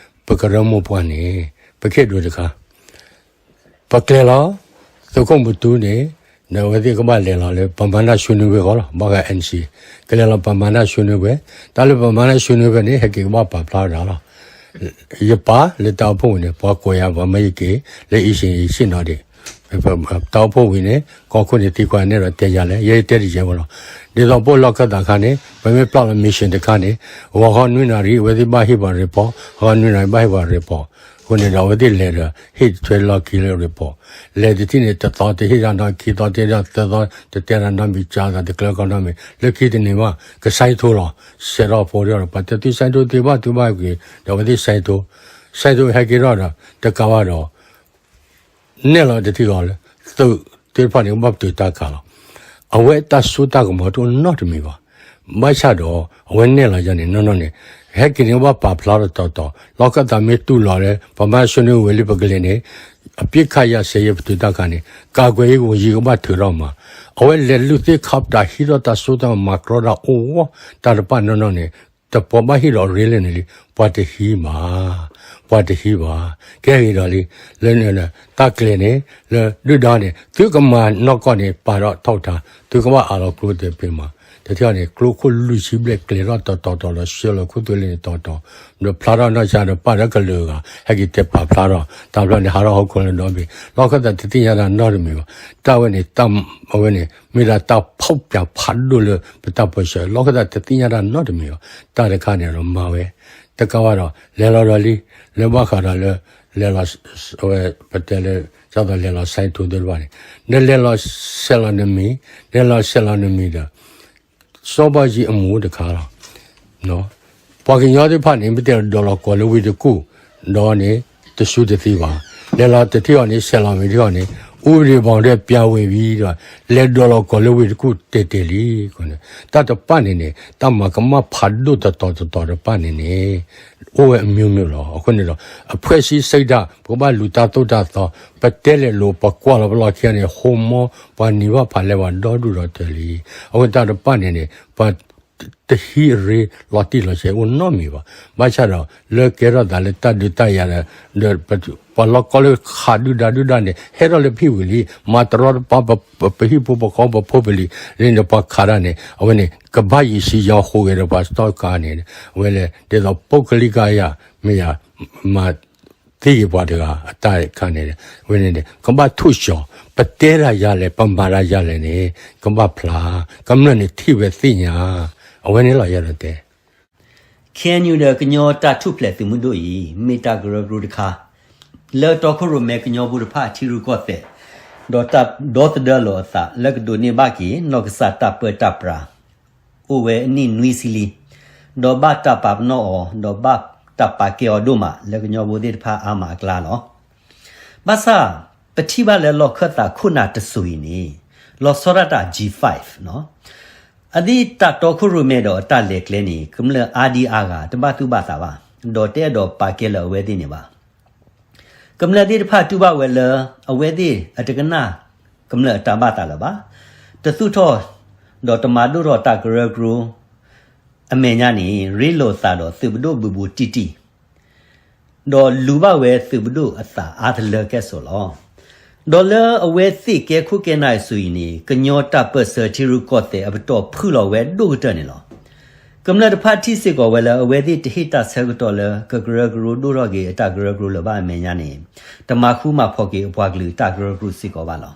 ပကရၢမိၢ်ပှၢ်န့ၣ် ပကဟ့ၣ်ဒိတခါ ပကျဲၤလီၤ သုးခိၣ်မူတူန့ၣ် ဒီးအဝဲသ့ၣ်ကဘၣ်လဲၤလီၤလၢ ပမၤနၢ်ဆွေးနွေးပွဲ အဂီၢ်လီၤ. ဘၣ်ဃး NCA ကလဲၤလီၤပမၤနၢ်ဆွေးနွေးပွဲ, တၢ်လၢပမၤနၢ်ဆွေးနွေးပွဲန့ၣ် ဟဲက့ၤကဘၣ်ပာ်ဖျါဝဲဒၣ်လီၤ. ယပာ်လၢတၢ်အိၣ်ဖှိၣ်ဝံၤန့ၣ် ပှၤကိးယၤ ပှၤမၢယက့ၤ လၢ အံၣ်စံၣ် ယဆ့ၣ်နီၤဒံး တၢ်အိၣ်ဖှိၣ်ဝံၤန့ၣ် ကီၢ်ခိၣ်န့ၣ်သံကွၢ်န့ၣ်ဒီးတဲယၤလဲၣ် ယတဲတယဲၢ်ဝဲလီၤ. ဒ်သိးပအိၣ်လီၢ်ခၢၣ်သးအခါန့ၣ် ပမ့ၢ်ပျၢ်လီၤ mission တခါန့ၣ် ဂီၤခီနွံနၣ်ရံၣ် အဝဲသ့ၣ်ဘၣ်ဟ့ၣ်ပှၤ report, ဂီၤနွံနၣ်ရံၣ်ဘၣ်ဟ့ၣ်ပှၤ report အဃိန့ၣ်ဒီး အဝဲသ့ၣ်လဲၤဒီး ဟ့ၣ်ထွဲလီၢ်ခံလၢ report လဲၤတထံၣ်န့ၣ် တသီတဟ့ၣ်တၢ်နီတမံၤ, ခံသီတဟ့ၣ်တၢ်နီတမံၤ, သၢသီတတဲတၢ်နီတမံၤ, ကၢ်သးတကျၢၤကီးနီတမံၤ, လၢခံတနံၤဘၣ် က sign ထိုးလီၤ, ဆဲးထီၣ်ဖိဒီး ပှၤတဲသု sign ထိုးသ့ဘၣ် သုဘၣ်က့ၤ ဒီးအဝဲသ့ၣ် sign ထိုး, sign ထိုးဟဲက့ၤထီၣ်ဒီး တကးဘၣ်ဒီး နဲၣ်လီၤတထံၣ်ဃီလၢ သုးသ့ၣ်တဖၣ်န့ၣ် ကဘၣ်ပတုာ်တၢ်ခးလီၤ. အဝဲတၢ်စိတၢ်ကမီၤတအိၣ်နီတမံၤဘၣ်. ဘၣ်ဆၣ်ဒီး အဝဲနဲၣ်လီၤယၤန့ၣ် နီၢ်နီၢ်န့ၣ် ဟဲက့ၤန့ၣ် ကဘၣ်ပာ်ဖျါထီၣ်တီတီ, လီၢ်ခၢၣ်သးမ့ၢ်တူၢ်လီၤလၢ ပမၤနၢ်ဆွေးနွေးပွဲလံ ပကလဲၤန့ၣ် အပစ်ခတ်ရပ်စဲရေး ပတုာ်တၢ်ခးန့ၣ် ကာကွယ်ရေးဝန်ကြီး ကဘၣ်ထုးထီၣ်မး. အဝဲလဲၤလုၢ်သ့ၣ်ခီၣ်ပတာ် ဟံးထီၣ်တၢ်စိတၢ်ကမီၤ ကြီတၢ်အိၣ်ဝဲ တၢ်တဖၣ်နီၢ်နီၢ်န့ၣ် တပှၤဘၣ်ဟ့ၣ်ဒီးအရ့လဲၣ်န့ၣ်လံ ပှၤတဟံးဘၣ်. ပှၤတဟံးဘၣ်. ကဲဂ့ၤဒီးလံ, လၢန့ၣ် တၢ်ကျဲၤန့ၣ် လၢဒုၣ်ဒါန့ၣ် သုကမၤနီၢ်ကီၢ်န့ၣ် ပာ်ထီၣ်ထီၣ်တၢ်, သုကဘၣ်အးလီၤကျိသ့ၣ်ဖ့မး. တထံၣ်အီၤန့ၣ် ကျိခိၣ်လွံၢ်ဆံဘျဲၣ်ကျဲၤထီၣ်တီၤတီၤတီၤဒီး ဆှၢလီၤခိၣ်သွဲလ့န့ၣ်တီၤတီၤ, ဒီးဖျါထီၣ်နီၢ်ဆါဒီးပာ်ဒီးကလုာ်အဂၤ ဟဲက့ၤတဲပာ်ဖျါထီၣ် တၢ်ဖျါန့ၣ် ဟးထီၣ်ဟီၣ်ခိၣ်လၢဒီဘ့ၣ် လီၢ်ခၢၣ်သးတသ့ၣ်ညါတၢ်နီတမံၤဘၣ်. တၢ်ဝဲန့ၣ် တၢ်အဝဲန့ၣ် မ့ၢ်ဒၣ်တၢ်ဖီၣ်ပၠးဖးဒိၣ်လၢပတၢ်ပၢဆှၢ လီၢ်ခၢၣ်သးတသ့ၣ်ညါတၢ်နီတမံၤဘၣ်. တၢ်တခါန့ၣ်ဒီးမၤဝဲ တကးဘၣ်ဒီး လဲၤလီၤဒီးလံ, လၢဘၣ်ဃးဒီးလၢ လဲၤလီၤ ဝဲ ပတဲလၢ ဒ်သိးလဲၤလီၤ စဲးထူသ့ၣ်တဖၣ်န့ၣ် နလဲၤလီၤဆဲးလီၤနမံၤ, လဲၤလီၤဆဲးလီၤနမံၤဒီး စီၤဘၣ်ယံၤအမူတခါလီၤ. ပှၤကညီသ့ၣ်တဖၣ်န့ၣ် မ့ၢ်တဲဒိးလီၤကိးလၢဝ့ၢ်တကူၣ် ဒီးန့ၣ် တစူတသံဘၣ်. လဲၤလီၤတထံၣ်အီၤန့ၣ် ဆဲးလီၤမံၤတထံၣ်အီၤန့ၣ် ဥပဒေဘောင် ပြာဝင်ပြီဒီး လဲၤဒိးလီၤကိးလၢဝ့ၢ်တကူၣ်တဲာ်တဲာ်လံ. တၢ်တဖၣ်န့ၣ်န့ၣ် တၢ်မၤကမၣ်ဖးဒိၣ်တတီၤတတီၤတဖၣ်န့ၣ်န့ၣ် အိၣ်ဝဲအမျိုးမျိုးလီၤ. အဃိန့ၣ်ဒီး အဖွဲ့အစည်းစိတ်ဓာတ် ပကဘၣ်လူၤတၢ်သိၣ်တၢ်သီ, ပတဲလဲၤလိာ် ပကွၢ်လီၤပလီၢ်ခံဂၤန့ၣ် ဟိမိၢ် ပှၤနံၤဘၣ်ဖးလဲၢ်ဘၣ်ဒီဒူၣ်ဒီထၢလံ. အဃိတၢ်တဖၣ်န့ၣ်န့ၣ် ပှၤတဟံးအရ့လီၤတံၢ်လီၤဆဲးအိၣ်နီတမံၤဘၣ်. ဘၣ်ဆၣ်ဒီး လၢကဲထီၣ်သးလၢတၢ်ဒုးတၢ်ယၤဒီး ဒီးပှၤလီၢ်ကီၢ်လၢခးဒုၣ်ဒါဒုၣ်ဒါန့ၣ် ဟဲထီၣ်လၢဖံဝံၤလံ, မၤတရီတပါ ပဟံၣ်ဖိပဃီပဖိပလံၤန့ၣ် ပှၤခးတၢ်န့ၣ် အဝဲန့ၣ် ကဘၣ်ယံာ်ဆံယီၤဟူးဂဲၤဒီးပှၤစတီၢ်ကါန့ၣ် အဝဲလဲၣ် ဒ်သိး ပုဂ္ဂလိက ယၤ မ့ၢ်ယၤ မၤသ့က့ၤပှၤတဂၤအတၢ်ခါန့ၣ် အဝဲန့ၣ်န့ၣ် ကဘၣ်ထူၣ်ကၠီၤ, ပတဲတၢ်ယၤလဲၣ် ပမၤတၢ်ယၤလဲၣ်န့ၣ် ကဘၣ်ဖျါ, ကမျၢၢ်န့ၣ်ထံၣ်ဝဲသ့ၣ်ညါ, အဝဲန့ၣ်လီၤယၤဒီးတဲ ခ့ၣ်အဲၣ်ယူၣ် ဒီးကညီတၢ်ထူၣ်ဖျဲးသုးမုၢ်ဒိၣ်အံၤ မ့ၢ်တၢ်ကရၢကရိတခါ လၢတီခိၣ်ရိၣ်မဲကညီဖိတဖၣ်ထံရူၢ်ကီၢ်သဲး ဒီးတၢ်ဒီသဒၢလီၤအသး လၢကဒိးန့ၢ်ဘၣ်က့ၤ နီၢ်ကစၢ်တၢ်ပၢတၢ်ပြး အိၣ်ဝဲအနံၣ်နွံဆံလံ, ဒီးဘၣ်တၢ်ပာ်ပနီၣ်အီၤ ဒီးဘၣ်တၢ်ပာ်ကဲအီၤဒိၣ်မး လၢကညီဖိသ့ၣ်တဖၣ်အါမးအကျါလီၤ. ဘၣ်ဆၣ် ပထံၣ်ဘၣ်လၢလီၢ်ခၢၣ်သးခိၣ်နၢ်တစိၤအံၤန့ၣ် လီၤဆီဒၣ်တၢ် G five နီၤ, အဒ်တၢ်တီခိၣ်ရိၣ်မဲဒီးအတၢ်လဲၤကျဲန့ၣ် ကမျၢၢ်အါဒံအါဂၤ တဘၣ်သူၣ်ဘၣ်သးဘၣ်, ဒီးတအဲၣ်ဒိးပာ်ကဲလၢအဝဲသ့ၣ်န့ၣ်ဘၣ်. ကမျၢၢ်သ့ၣ်တဖၣ်တူၢ်ဘၣ်ဝဲလၢ အဝဲသ့ၣ်အတကနၣ် ကမျၢၢ်အတၢ်ဘၣ်သးလၢၤဘၣ်, တသူၣ်ထီၣ် ဒီးတမၤဒိၣ်ထီၣ်တၢ်ကရၢကရိ အမဲာ်ညါန့ၣ် ရ့လိာ်သးဒီးသုးပဒိၣ်ဘူးဘူးတံၢ်တံၢ် ဒီးလူၤဘၣ်ဝဲသုးပဒိၣ်အသးအါတလၢကဲၣ်ဆိးလီၤ. ဒီးလၢအဝဲသ့ၣ်ကဲခိၣ်ကဲနၢ်အစိၤအံၤန့ၣ် ကညီတၢ်ပၢၢ်ဆၢထံရူၢ်ကီၢ်သဲးအပတီၢ်ဖုၣ်လီၤဝဲဒိၣ်ကတၢၢ်န့ၣ်လီၤ. ကမျၢၢ်တဖၣ်ထံၣ်စ့ၢ်ကီးဝဲလၢအဝဲသ့ၣ်တဟ့ၣ်တၢ်ဆၢကတီၢ်လၢကကရၢကရိဒိၣ်ထီၣ်က့ၤအတၢ်ကရၢကရိလၢၤဘၣ်အမဲာ်ညါန့ၣ် တမၤဃူမၤဖိးက့ၤအပှၤကလုာ်တၢ်ကရၢကရိစ့ၢ်ကီးဘၣ်လီၤ.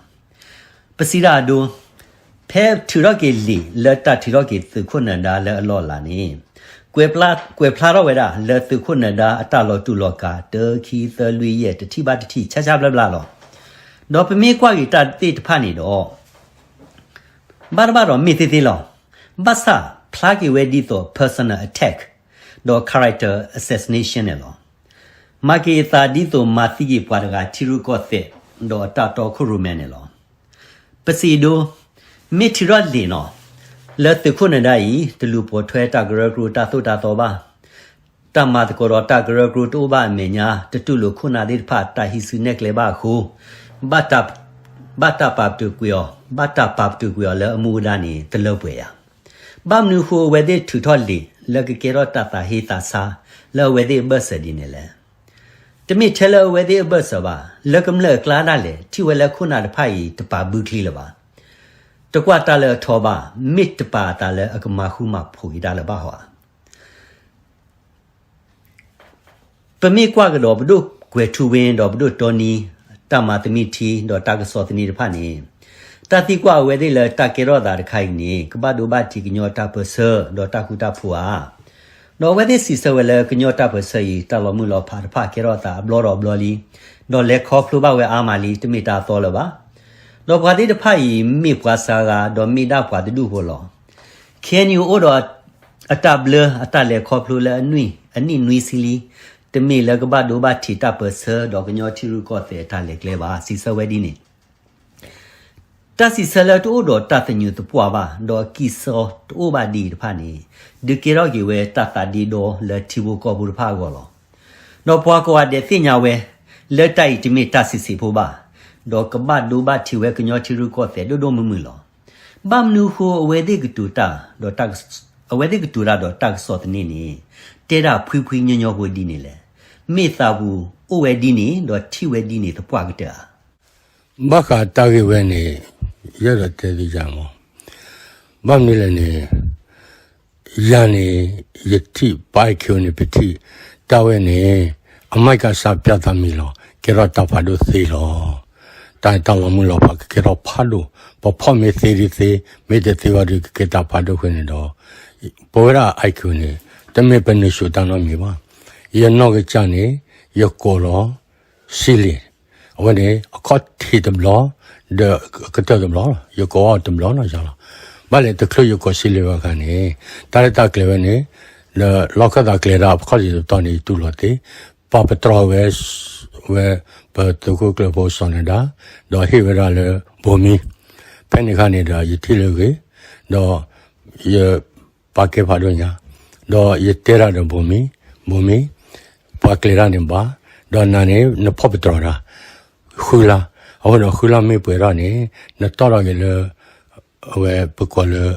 ပစံးတၢ်အဒိ ဖဲထုးထီၣ်က့ၤလံာ်လၢတၢ်ထုးထီၣ်က့ၤသုးခိၣ်နၢၤဒါလၢအလီၢ်အလၤန့ၣ် ကွဲးဖျါထီၣ်ဝဲဒၣ် လၢသုးခိၣ်နၢၤဒါအတၢ်လီၤတူာ်လီၤကာ် တၢ ခံ သၢ လွံၢ် ယဲၢ် တထံၣ်ဘၣ်တထံၣ် ဆါဆါဘျါဘျါလီၤ. ဒီးပမ့ၢ်ကွၢ်က့ၤတၢ်သ့ၣ်တဖၣ်န့ၣ်ဒီး ဘၣ်တဘၣ်ဒီးမ့ၢ်သ့သ့လီၤ. ဘၣ်ဆၣ်ဖျါက့ၤဝဲဒ်သိး personal attack ဒီး character assassination န့ၣ်လီၤ. မၤက့ၤအသးဒ်သိးမၤသံက့ၤပှၤတဂၤထံရူၢ်ကီၢ်သဲး ဒီးအတၢ်တီခိၣ်ရိၣ်မဲန့ၣ်လီၤ. ပစံးဒိ မ့ၢ်ထုးထီၣ်လံာ်နီၤ လၢသုးခိၣ်နၢၤဒါအံၤ တလူၤပိာ်ထွဲတၢ်ကရၢကရိတၢ်သိၣ်တၢ်သီဘၣ်, တၢ်မၤသကိးဒီးတၢ်ကရၢကရိတအိၣ်ဘၣ်အမဲာ်ညါ တတူၢ်လိာ်ခိၣ်နၢ်သ့ၣ်တဖၣ်တၢ်ဟံးစုနဲၣ်ကျဲဘၣ်အဃိ ဘၣ်တၢ် ဘၣ်တၢ်ပာ်ပတုာ်ကွံာ်အီၤ, ဘၣ်တၢ်ပာ်ပတုာ်ကွံာ်အီၤလၢအမူအဒါန့ၣ် တလၢပှဲၤယၤ. ဘၣ်မနုၤဃိအဝဲသ့ၣ်ထုးထီၣ်လံာ် လၢကကဲထီၣ်တၢ်သးဟ့သးဆါ လၢအဝဲသ့ၣ်အဘၢၣ်စၢၤဒ်န့ၣ်လဲၣ်. တမ့ၢ်ထဲလၢအဝဲသ့ၣ်အဘၢၣ်စၢၤဘၣ်, လၢကမျၢၢ်အကျါဒၣ်လဲာ် ထံၣ်ဝဲလၢခိၣ်နၢ်တဖၣ်အံၤ တပာ်ဘုချံလၢၤဘၣ်. တကွၢ်တၢ်လၢအထီဘၣ်, မ့ၢ်တပာ်အသးလၢအကမၤဃူမၤဖိးက့ၤတၢ်လၢၤဘၣ်ဟီဧါ. ပမ့ၢ်ကွၢ်ကဒီးပဒိၣ်ကွဲၤထူဝ့ ဒီးပဒိၣ်တီနံ တၢ်မၤသမံထံ ဒီးတၢ်ကစီၣ်သန့တဖၣ်န့ၣ်, တၢ်သံကွၢ်အဝဲသ့ၣ်လၢတၢ်ကဲထီၣ်သးတခါအံၤန့ၣ် ကဘၣ်ဒိဘၣ်ထံးကညီတၢ်ပၢၢ်ဆၢ ဒီးတၢ်ဃူတၢ်ဖိးဧါ. ဒီးအဝဲသ့ၣ်စံးဆၢဝဲလၢကညီတၢ်ပၢၢ်ဆၢအံၤ တၢ်လီၤမုၢ်လီၤဖးတဖၣ်ကဲထီၣ်သးအဘျီဒီးအဘျီလံ, ဒီးလဲၤခီဖျိဘၣ်ဝဲအါမးလံ တမ့ၢ်တၢ်အသီလၢၤဘၣ်. ဒီးပှၤသ့ၣ်တဖၣ်အံၤ မ့ၢ်ပှၤစှၤဂၤ ဒီးမ့ၢ်ဒၣ်ပှၤတဒူၣ်ဖိလီၤ. ခ့ၣ်အဲၣ်ယူၣ် အိၣ်ဒီးအတၢ်ဘျၢအတၢ်လဲၤခီဖျိလၢအနွံ, အနံၣ်နွံဆံလံ, တမ့ၢ်လၢကဘၣ်ဒိဘၣ်ထံးတၢ်ပၢၢ်ဆၢ ဒီးကညီထံရူၢ်ကီၢ်သဲးအတၢ်လဲၤကျဲဘၣ် စံးဆၢဝဲဒ်န့ၣ်. တၢ်စံးဆၢလၢတအိၣ်ဒီးတၢ်သညူးသပှၢ်ဘၣ် ဒီးအကံၢ်စီတအိၣ်ဘၣ်ဒ်အံၤတဖၣ်န့ၣ်, ဒုးကဲထီၣ်က့ၤဝဲတၢ်သးဒ့ဒီလၢထံဖိကီၢ်ဖိတဖၣ်အဂီၢ်လီၤ. ဒီးပှၤကိးဂၤဒဲးသ့ၣ်ညါဝဲ လၢတၢ်အံၤတမ့ၢ်တၢ်စံးဆံးဖိဘၣ်, ဒီးကဘၣ်ဒိဘၣ်ထံးဝဲကညီထံရူၢ်ကီၢ်သဲးဒိၣ်ဒိၣ်မုၢ်မုၢ်လီၤ. ဘၣ်မနုၤဃိအဝဲသ့ၣ်ကတိၤတၢ်ဒီးတၢ်ကစီၣ်, အဝဲသ့ၣ်ကတိၤတၢ်ဒီးတၢ်ကစီၣ်သန့န့ၣ် တဲဒၣ်ဖှံဖှံညီညီဖိဒ်န့ၣ်လဲၣ်. မ့ၢ်သးပူၤအိၣ်ဝဲဒ်န့ၣ် ဒီးထံၣ်ဝဲဒ်န့ၣ်သပှၢ်ကတၢၢ်ဧါ. ဘၣ်ဃးတၢ်ဂ့ၢ်ဝဲန့ၣ် ယအဲၣ်ဒိးတဲသုယၤမး, ဘၣ်မနုၤလဲၣ်န့ၣ် ယၤန့ၣ် ယထံၣ်ပၢ်အဲၣ်ခံန့ၣ် ပထံၣ်တၢ်ဝဲန့ၣ် အမၤကစၢ်ပျၢ်သးမံၤလီၤ. ကဲထီၣ်တၢ်ဖးဒိၣ်သ့လီၤ. တၢ်တၢ်လီၤမုၢ်လီၤဖးကကဲထီၣ်ဖးဒိၣ်, ပဖီၣ်မ့ၢ်သ့ဒ်သ့, မ့ၢ်တသ့ဘၣ်ဒီးကကဲတၢ်ဖးဒိၣ်ဃိန့ၣ်ဒီး ပဝဲဒၣ်အဲၣ်ခံန့ၣ် တမ့ၢ်ပနုာ်ဆူၣ်တၢ်နီတမံၤဘၣ်. ယနီၢ်ကစၢ်န့ၣ် ယကိးလီၤ စံလ့ၣ်, အဝဲန့ၣ် အခီၣ်ထံးတဘျီ ဒီးကတၢၢ်တဘျီလီၤ. ယကိးအီၤတဘျီနီၢ်ယၤလီၤ. ဘၣ်လဲၣ်တချုးယကိးစံလ့ၣ်ဘၣ်အခါန့ၣ် တၢ်လၢတၢ်ကျဲၤဝဲန့ၣ် ဒီးလီၢ်ခၢၣ်သးကျဲၤဒၣ်အခီၣ်ထံးတတီၤန့ၣ် ယတူၢ်လိာ်သ့, ပှၤပတြီဝဲ ဝဲ ပသုးခိၣ်ကျၢၢ်ဖိစီၤနဒါ ဒီးဟ့ၣ်ဝဲဒၣ်လၢဘိမံ, ဖဲန့ၣ်အခါန့ၣ်ဒီး ယထံၣ်လၢဂ့ၤ, ဒီးယ ပာ်ကဲဖးဒိၣ်ညါ, ဒီးယတဲတၢ်ဒီးဘိမံ, ဘိမံ, ပှၤကျဲၤတၢ်န့ၣ်ဘၣ်, ဒီးနၤန့ၣ် နဖီၣ်ပတြီတၢ် ဃုလါ, အဃိဒီးဃုလါမ့ၢ်ပှဲၤထီၣ်န့ၣ် နတီၢ်ထီၣ်က့ၤလၢ အဝဲပကိးလၢ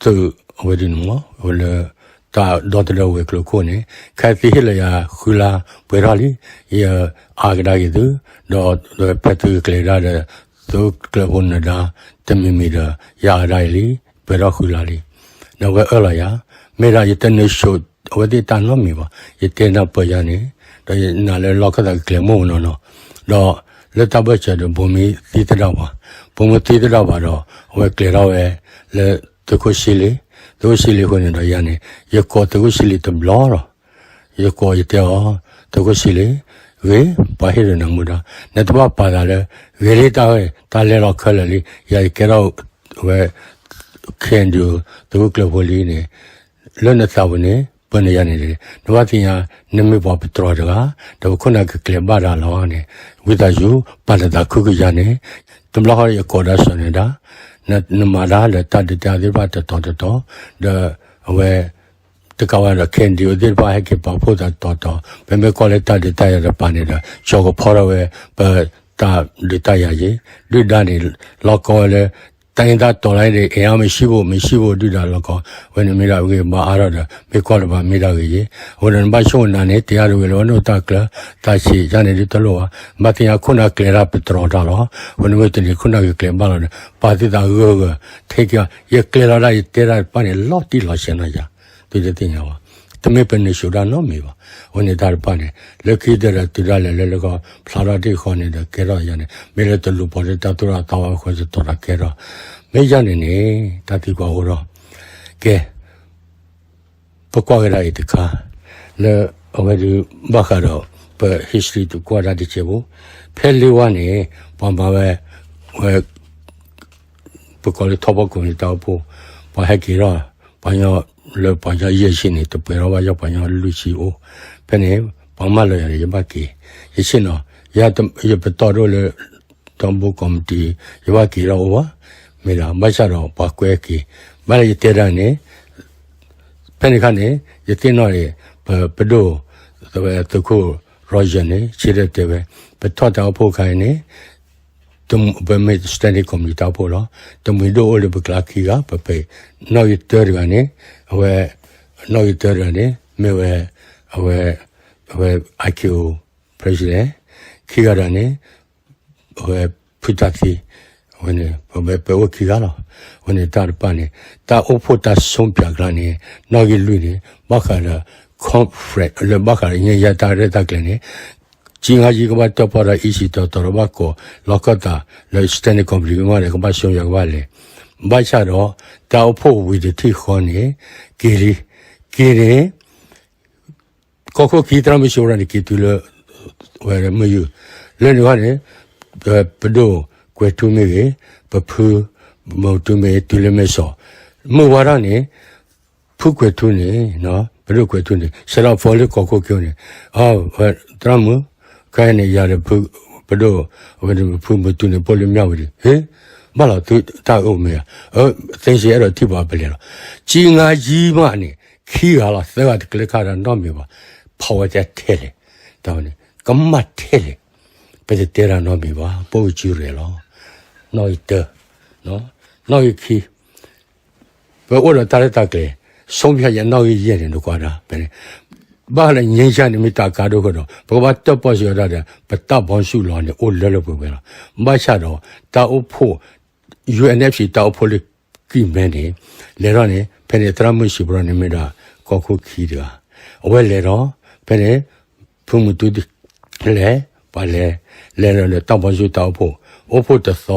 သုးအဝဲဒ်န့ၣ်မး အဝဲလၢ တၢ်ဒီသဒၢဝဲၤကျိၤခိၣ်န့ၣ် ခဲသုဟ့ၣ်လီၤယၤဃုလါပှဲၤထီၣ်လံ, ယအါကဒါက့ၤသု, ဒီးဖဲသုကကျဲၤဒၣ်ဒီး သုးခိၣ်ကျၢၢ်ဖိနဒါ တမံၤမံၤဒီး ယအါကဒါအံၤလံ, ပှဲၤထီၣ်ဃုလါလံ. ဒီးအဝဲအၢၣ်လီၤယၤ, မ့ၢ်ဒၣ်ယတနုာ်ဆူၣ်အဝဲသ့ၣ်တၢ်နီတမံၤဘၣ်, ယတဲနၢ်ပၢၢ်ယၤန့ၣ်, ဒီးယနာ်လၢလီၢ်ခၢၣ်သးကကျဲၤမိၢ်မနီၢ်နီၢ်, ဒီးလၢတၢ်ဘၢၣ်စၢၤဒီးဘိမံသံသဒၣ်ပှၤ, ဘိမံသံသဒၣ်ပှၤဒီး အဝဲကျဲၤထီၣ်ဝဲ လၢသုးခိၣ်စံလ့ၣ်, သုးခိၣ်စံလ့ၣ်အဃိန့ၣ်ဒီးယၤန့ၣ် ယကိးသုးခိၣ်စံလ့ၣ်တဘျီလီၤ. ယကိးယတဲအီၤ, သုးခိၣ်စံလ့ၣ်, ဂ့ၤ, ပှၤဟ့ၣ်ဒီးနၤမူဒါ, နတဘၣ်ပာ်သးလၢ ဂ့ၤလံတၢ်ဝဲ, တၢ်လဲၤလီၤခဲလၢာ်လံ, ယၤယကဲထီၣ်ဝဲ ခဲဒုး သုးခိၣ်ကျၢၢ်ဖိလံန့ၣ် လၢနသးပူၤန့ၣ် ပၢနယၤန့ၣ် နဘၣ်သ့ၣ်ညါ နမ့ၢ်ပှၤပတြီတဂၤ ဒီးပခိၣ်နၢ်ကကျဲၤဘၣ်တၢ်လီၤန့ၣ် ဝံသးစူၤ ပာ်နသးခုကယၤန့ၣ် တဘျီဃီယကိးဒၣ်စီၤနဒါ နမၤတၢ်လၢတၢ်ဒုးတၢ်ယၤသ့ၣ်တဖၣ်တတီၤတတီၤ ဒီးအဝဲ တကးဘၣ်ဒီး ခဲဒုး သ့ၣ်တဖၣ်ဟဲက့ၤပာ်ဖှိၣ်သးတတီၤတီၤ ပမ့ၢ်ကွၢ်လၢတၢ်ဒုးတၢ်ယၤတပၤန့ၣ်ဒီး ကၠီၤကဖီထီၣ်ဝဲ ပတၢ်ဒုးတၢ်ယၤယ့ၤ ဒုၣ်ဒါန့ၣ် လီၤကီဝဲလၢ တိုင်းရင်းသားတော်လှန်ရေးအင်အားမရှိဘူး မရှိဘူး ဒုၣ်ဒါလီၤကီ အဝဲန့ၣ်မ့ၢ်ဒၣ်ဂ့ၤမၤအါထီၣ်ဒီး မ့ၢ်ကွၢ်တဘၣ်မ့ၢ်ဒၣ်ဂ့ၤယ့ၤ အဃိဒီးနဘၣ်ဆိကမိၣ်နၤန့ၣ် တယၤတဝဲလၢဝဲန့ၣ်တၢ်ကျၢၤ တၢ်ဆံးယါန့ၣ်ဒ်တလိၣ်ဘၣ် ဘၣ်သ့ၣ်ညါခိၣ်နၢ်ကျဲၤတၢ်ပတြီတၢ်လီၤ အဃိန့ၣ်မ့ၢ်တနံၤခိၣ်နၢ်ကကျဲၤဘၣ်လီၤဒီး ပာ်သုသးဂၢၢ်ဂၢၢ် ထဲက့ၤ ယကျဲၤလီၤဒၣ်ယတဲတၢ်တဖၣ်န့ၣ် လီၤတံၢ်လီၤဆဲးနီၢ်ယၤ သုတသ့ၣ်ညါဘၣ် တမ့ၢ်ပနုာ်ဆူၣ်တၢ်နီတမံၤဘၣ် အဃိန့ၣ်တၢ်တဖၣ်န့ၣ် လၢခံတဒီးတုၤဒၣ်လဲာ်လၢလၢကီၢ် ဖျါထီၣ်တ့ၢ်ဃီန့ၣ်ဒီး ကဲထီၣ်ယၤန့ၣ် မ့ၢ်လၢတလူၤပိာ်လၢတၢ်သိၣ်တၢ်သီဝဲဃီတတီၤတၢ်ကဲထီၣ် မ့ၢ်ယၤန့ၣ်န့ၣ် တၢ်သံကွၢ်အိၣ်ထီၣ် ကဲ ပကွၢ်ကဒါအံၤတခါ လၢအဝဲဒုး ဘၣ်ဃးဒီး ပ history တကွၢ်ဒၣ်တကဲးဖိ ဖဲလ့ဝါန့ၣ် ပှၤမၤဝဲ ဝဲ ပကိးလၢထီဘိကိးမံၤတၢ်အိၣ်ဖှိၣ် ပှၤဟဲက့ၤထီၣ် ပှၤကညီလၢပှၤကညီယဲၢ်ဆံန့ၣ် တပှဲၤထီၣ်ဘၣ် ယီၤပှၤကညီလွံၢ်ဆံအိၣ် ဖဲန့ၣ် ပှၤမၢလီၤယၤဒီး ယဘၣ်က့ၤ ယဆ့ၣ်နီၤ ယပတီၢ်ဒိၣ်လၢ ထီဘိကိးမံၤတံၤ ယဘၣ်က့ၤထီၣ်အိၣ်ဘၣ် မ့ၢ်ဒၣ် ဘၣ်ဆၣ်ဒီးပှၤကွဲက့ၤ ဘၣ်လၢယတဲဒၣ်န့ၣ် ဖဲန့ၣ်ခါန့ၣ် ယသ့ၣ်နီၣ်န့ၣ် ပ ပဒိၣ် သုးခိၣ် Roger န့ၣ် ဆၢတဲာ်တဲဝဲ ပထီၣ်တၢ်အိၣ်ဖှိၣ်ခါအံၤန့ၣ် ပမ့ၢ် standing committee တၢ်အိၣ်ဖှိၣ်လီၤ. တမှံၤဒိၣ်အိၣ်လၢပကျါခံဂၤ ပပဲာ် နီၣ်ဂံၢ်တၢတဂၤန့ၣ် အဝဲ နီၣ်ဂံၢ်တၢတဂၤန့ၣ် မ့ၢ်ဝဲ အဝဲ အဝဲ I K O president ခံဂၤတဂၤန့ၣ် အဝဲဖုတၢ်သံ အဝဲန့ၣ် ပဝဲပအိၣ်ခံဂၤလီၤ. အဝဲန့ၣ်တၢ်တဖၣ်န့ၣ် တၢ်အိၣ်ဖှိၣ်တၢ်ဆုံးဖြတ်ကျါန့ၣ် နီၣ်ဂံၢ်လွံၢ်န့ၣ် ဘၣ်ဃးဒီး conference လၢဘၣ်ဃးဒီး ငြိမ်းချမ်းရေး တၢ်ရဲၣ်တၢ်ကျဲၤန့ၣ် ကၠံငါယံကဘၣ်တၢၣ်ပီၣ်ဒီး အံၣ်စံၣ်တီတီဒီးဘၣ်ကိး လီၢ်ခၢၣ်သးလၢ standing committee မ့ၢ်ဒီး ကဘၣ်ဆုံးဖြတ်ကဘၣ်လဲၤ ဘၣ်ဆၣ်ဒီး တၢ်အိၣ်ဖှိၣ်ဝံၤတထံၣ်ဃီန့ၣ် က့ၤလံ က့ၤန့ၣ် ကီၢ်ခိၣ်ခံသရၣ်မုၣ်စိရိၤန့ၣ် က့ၤတုၤလၢ ဝဲမုၢ်ယူၤ လၢန့ၣ်ခီန့ၣ် ပဒိၣ်ကွဲၤထူမ့ၢ်ဂ့ၤ ပဖုမုၢ်ထူမ့ၢ်ဂ့ၤ တုၤလၢမဲၢ်စီး မုၢ်ဝါထီၣ်န့ၣ် ဖုကွဲၤထူန့ၣ် ပဒိၣ်ကွဲၤထူန့ၣ် စဲးထီၣ်ဖိလၢကီၢ်ခိၣ်ခံန့ၣ် သရၣ်မုၣ် ခဲအံၤန့ၣ် ယၤဒီး ပဒိၣ် အဝဲန့ၣ် ဖုမုၢ်ထူန့ၣ် ပိာ်လၢမၠၣ်ဝတံၤ ဟ့ ဘၣ်လီၤသုတၢ်အၢၣ်မ့ၢ်ဧါ သ့စ့အဲၣ်ဒိးထံၣ်ပှၤပလဲၤလီၤ ကၠံငါယံမးန့ၣ် ခံဂၤလီၤ သၢဂၤတကျဲခါဒီးနီတမံၤဘၣ် ဖီၣ်ဝဲတဲထဲလဲၣ် တၢ်ဝဲန့ၣ် ကမၣ်ထဲလဲၣ် ပတတဲတၢ်နီတမံၤဘၣ် ပအိၣ်ကစုရဲၣ်လီၤ နီၣ်ဂံၢ်တၢ နီၣ်ဂံၢ်ခံ ပအိၣ်ဒီးတၢ်ရဲၣ်တၢ်ကျဲၤ ဆုံးဖြတ်ချက် နီၣ်ဂံၢ်ယဲၢ်န့ၣ် နကွၢ်ဒၣ် ဖဲန့ၣ် ဘၣ်ဃးလၢ ငြိမ်းချမ်း န့ၣ် မ့ၢ်တၢ်ကါဒိၣ်ဃီဒီး ပကဘၣ်တၢၣ်ပီၣ်စၢၤဝဲဒၣ်ဒီး ပတၢ်ဘီဆူၣ်လီၤန့ၣ် အိၣ်လၢလၢပှဲၤပှဲၤလီၤ. ဘၣ်ဆၣ်ဒီး တၢ်အိၣ်ဖှိၣ် ယူၣ်အဲၣ်အၣ် တၢ်အိၣ်ဖှိၣ်လၢကံၢ်မဲန့ၣ် လဲၤထီၣ်န့ၣ် ဖဲန့ၣ် သရၣ်မုၣ်စံးပတြၢၤန့ၣ် မ့ၢ်ဒၣ်ကီၢ်ခိၣ်ခံတဂၤ အဝဲလဲၤဒီး ဖဲန့ၣ် ဖုမူတူ လဲၤ ပှၤလဲၤ လဲၤဒီးလၢတၢ်ဘီဆူၣ်တၢ်အိၣ်ဖှိၣ် အိၣ်ဖှိၣ်တသီ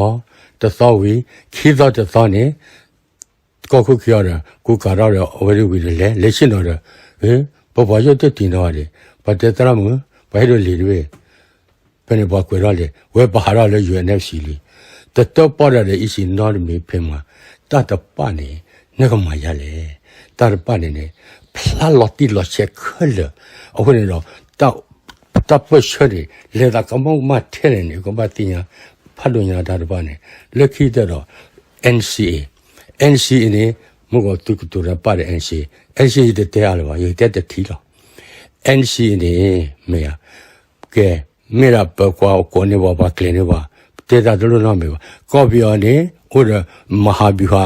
တသီဝံၤ ခံသီတသီန့ၣ် ကီၢ်ခိၣ်ခံအီၤဒီး ကူကၤထီၣ်ဒီး အဝဲဒၣ်ဝံၤဒီးလဲၤ လဲၤဆ့ၣ်နီၤဒီး ပပှၤကညီတထံၣ်နီတဂၤဒံး ပှၤတဲသရၣ်မုၣ် ပှၤဟ့ၣ်ဒိးလံာ်တဘ့ၣ် ဖဲန့ၣ်ပှၤကွဲးထီၣ်လံာ် ဝဲပဟးထီၣ်လၢ ယူၣ်အဲၣ်အၣ် လံာ် တတၢၣ်ပီၣ်တၢ်ဒီး အံၣ်စံၣ်နီတမံၤဖဲမး တၢ်တပာ်န့ၣ် နကမၤယၤလဲၣ်. တၢ်တပာ်န့ၣ်န့ၣ် ဖျါလီၤတံၢ်လီၤဆဲးခဲလၢာ် အဃိန့ၣ်ဒီး တၢ်ပၢၢ်ဆၢန့ၣ် လဲၤသးကမီကမၣ်ထဲလဲၣ်န့ၣ် ကဘၣ်သ့ၣ်ညါ ဖးဒိၣ်ညါတၢ်တပာ်န့ၣ် လၢခံကတၢၢ်ဒီး NCA NCA န့ၣ် မုၢ်ကီၤသုကတိၤတၢ်ပာ်ဒီး NCA NCA ယတတဲအါလၢၤဘၣ် ယကတဲတထံၣ်လီၤ. NCA န့ၣ် မ့ၢ်ဧါ ကဲ မ့ၢ်ဒၣ်ပကွၢ်ကိးန့ၢ်ပှၤ ပှၤကျဲၤန့ၢ်ပှၤ တဲတၢ်တလိၣ်နီတမံၤဘၣ်. ကီၢ်ပယီၤန့ၣ် အိၣ်ဒီး မဟာဗျူဟာ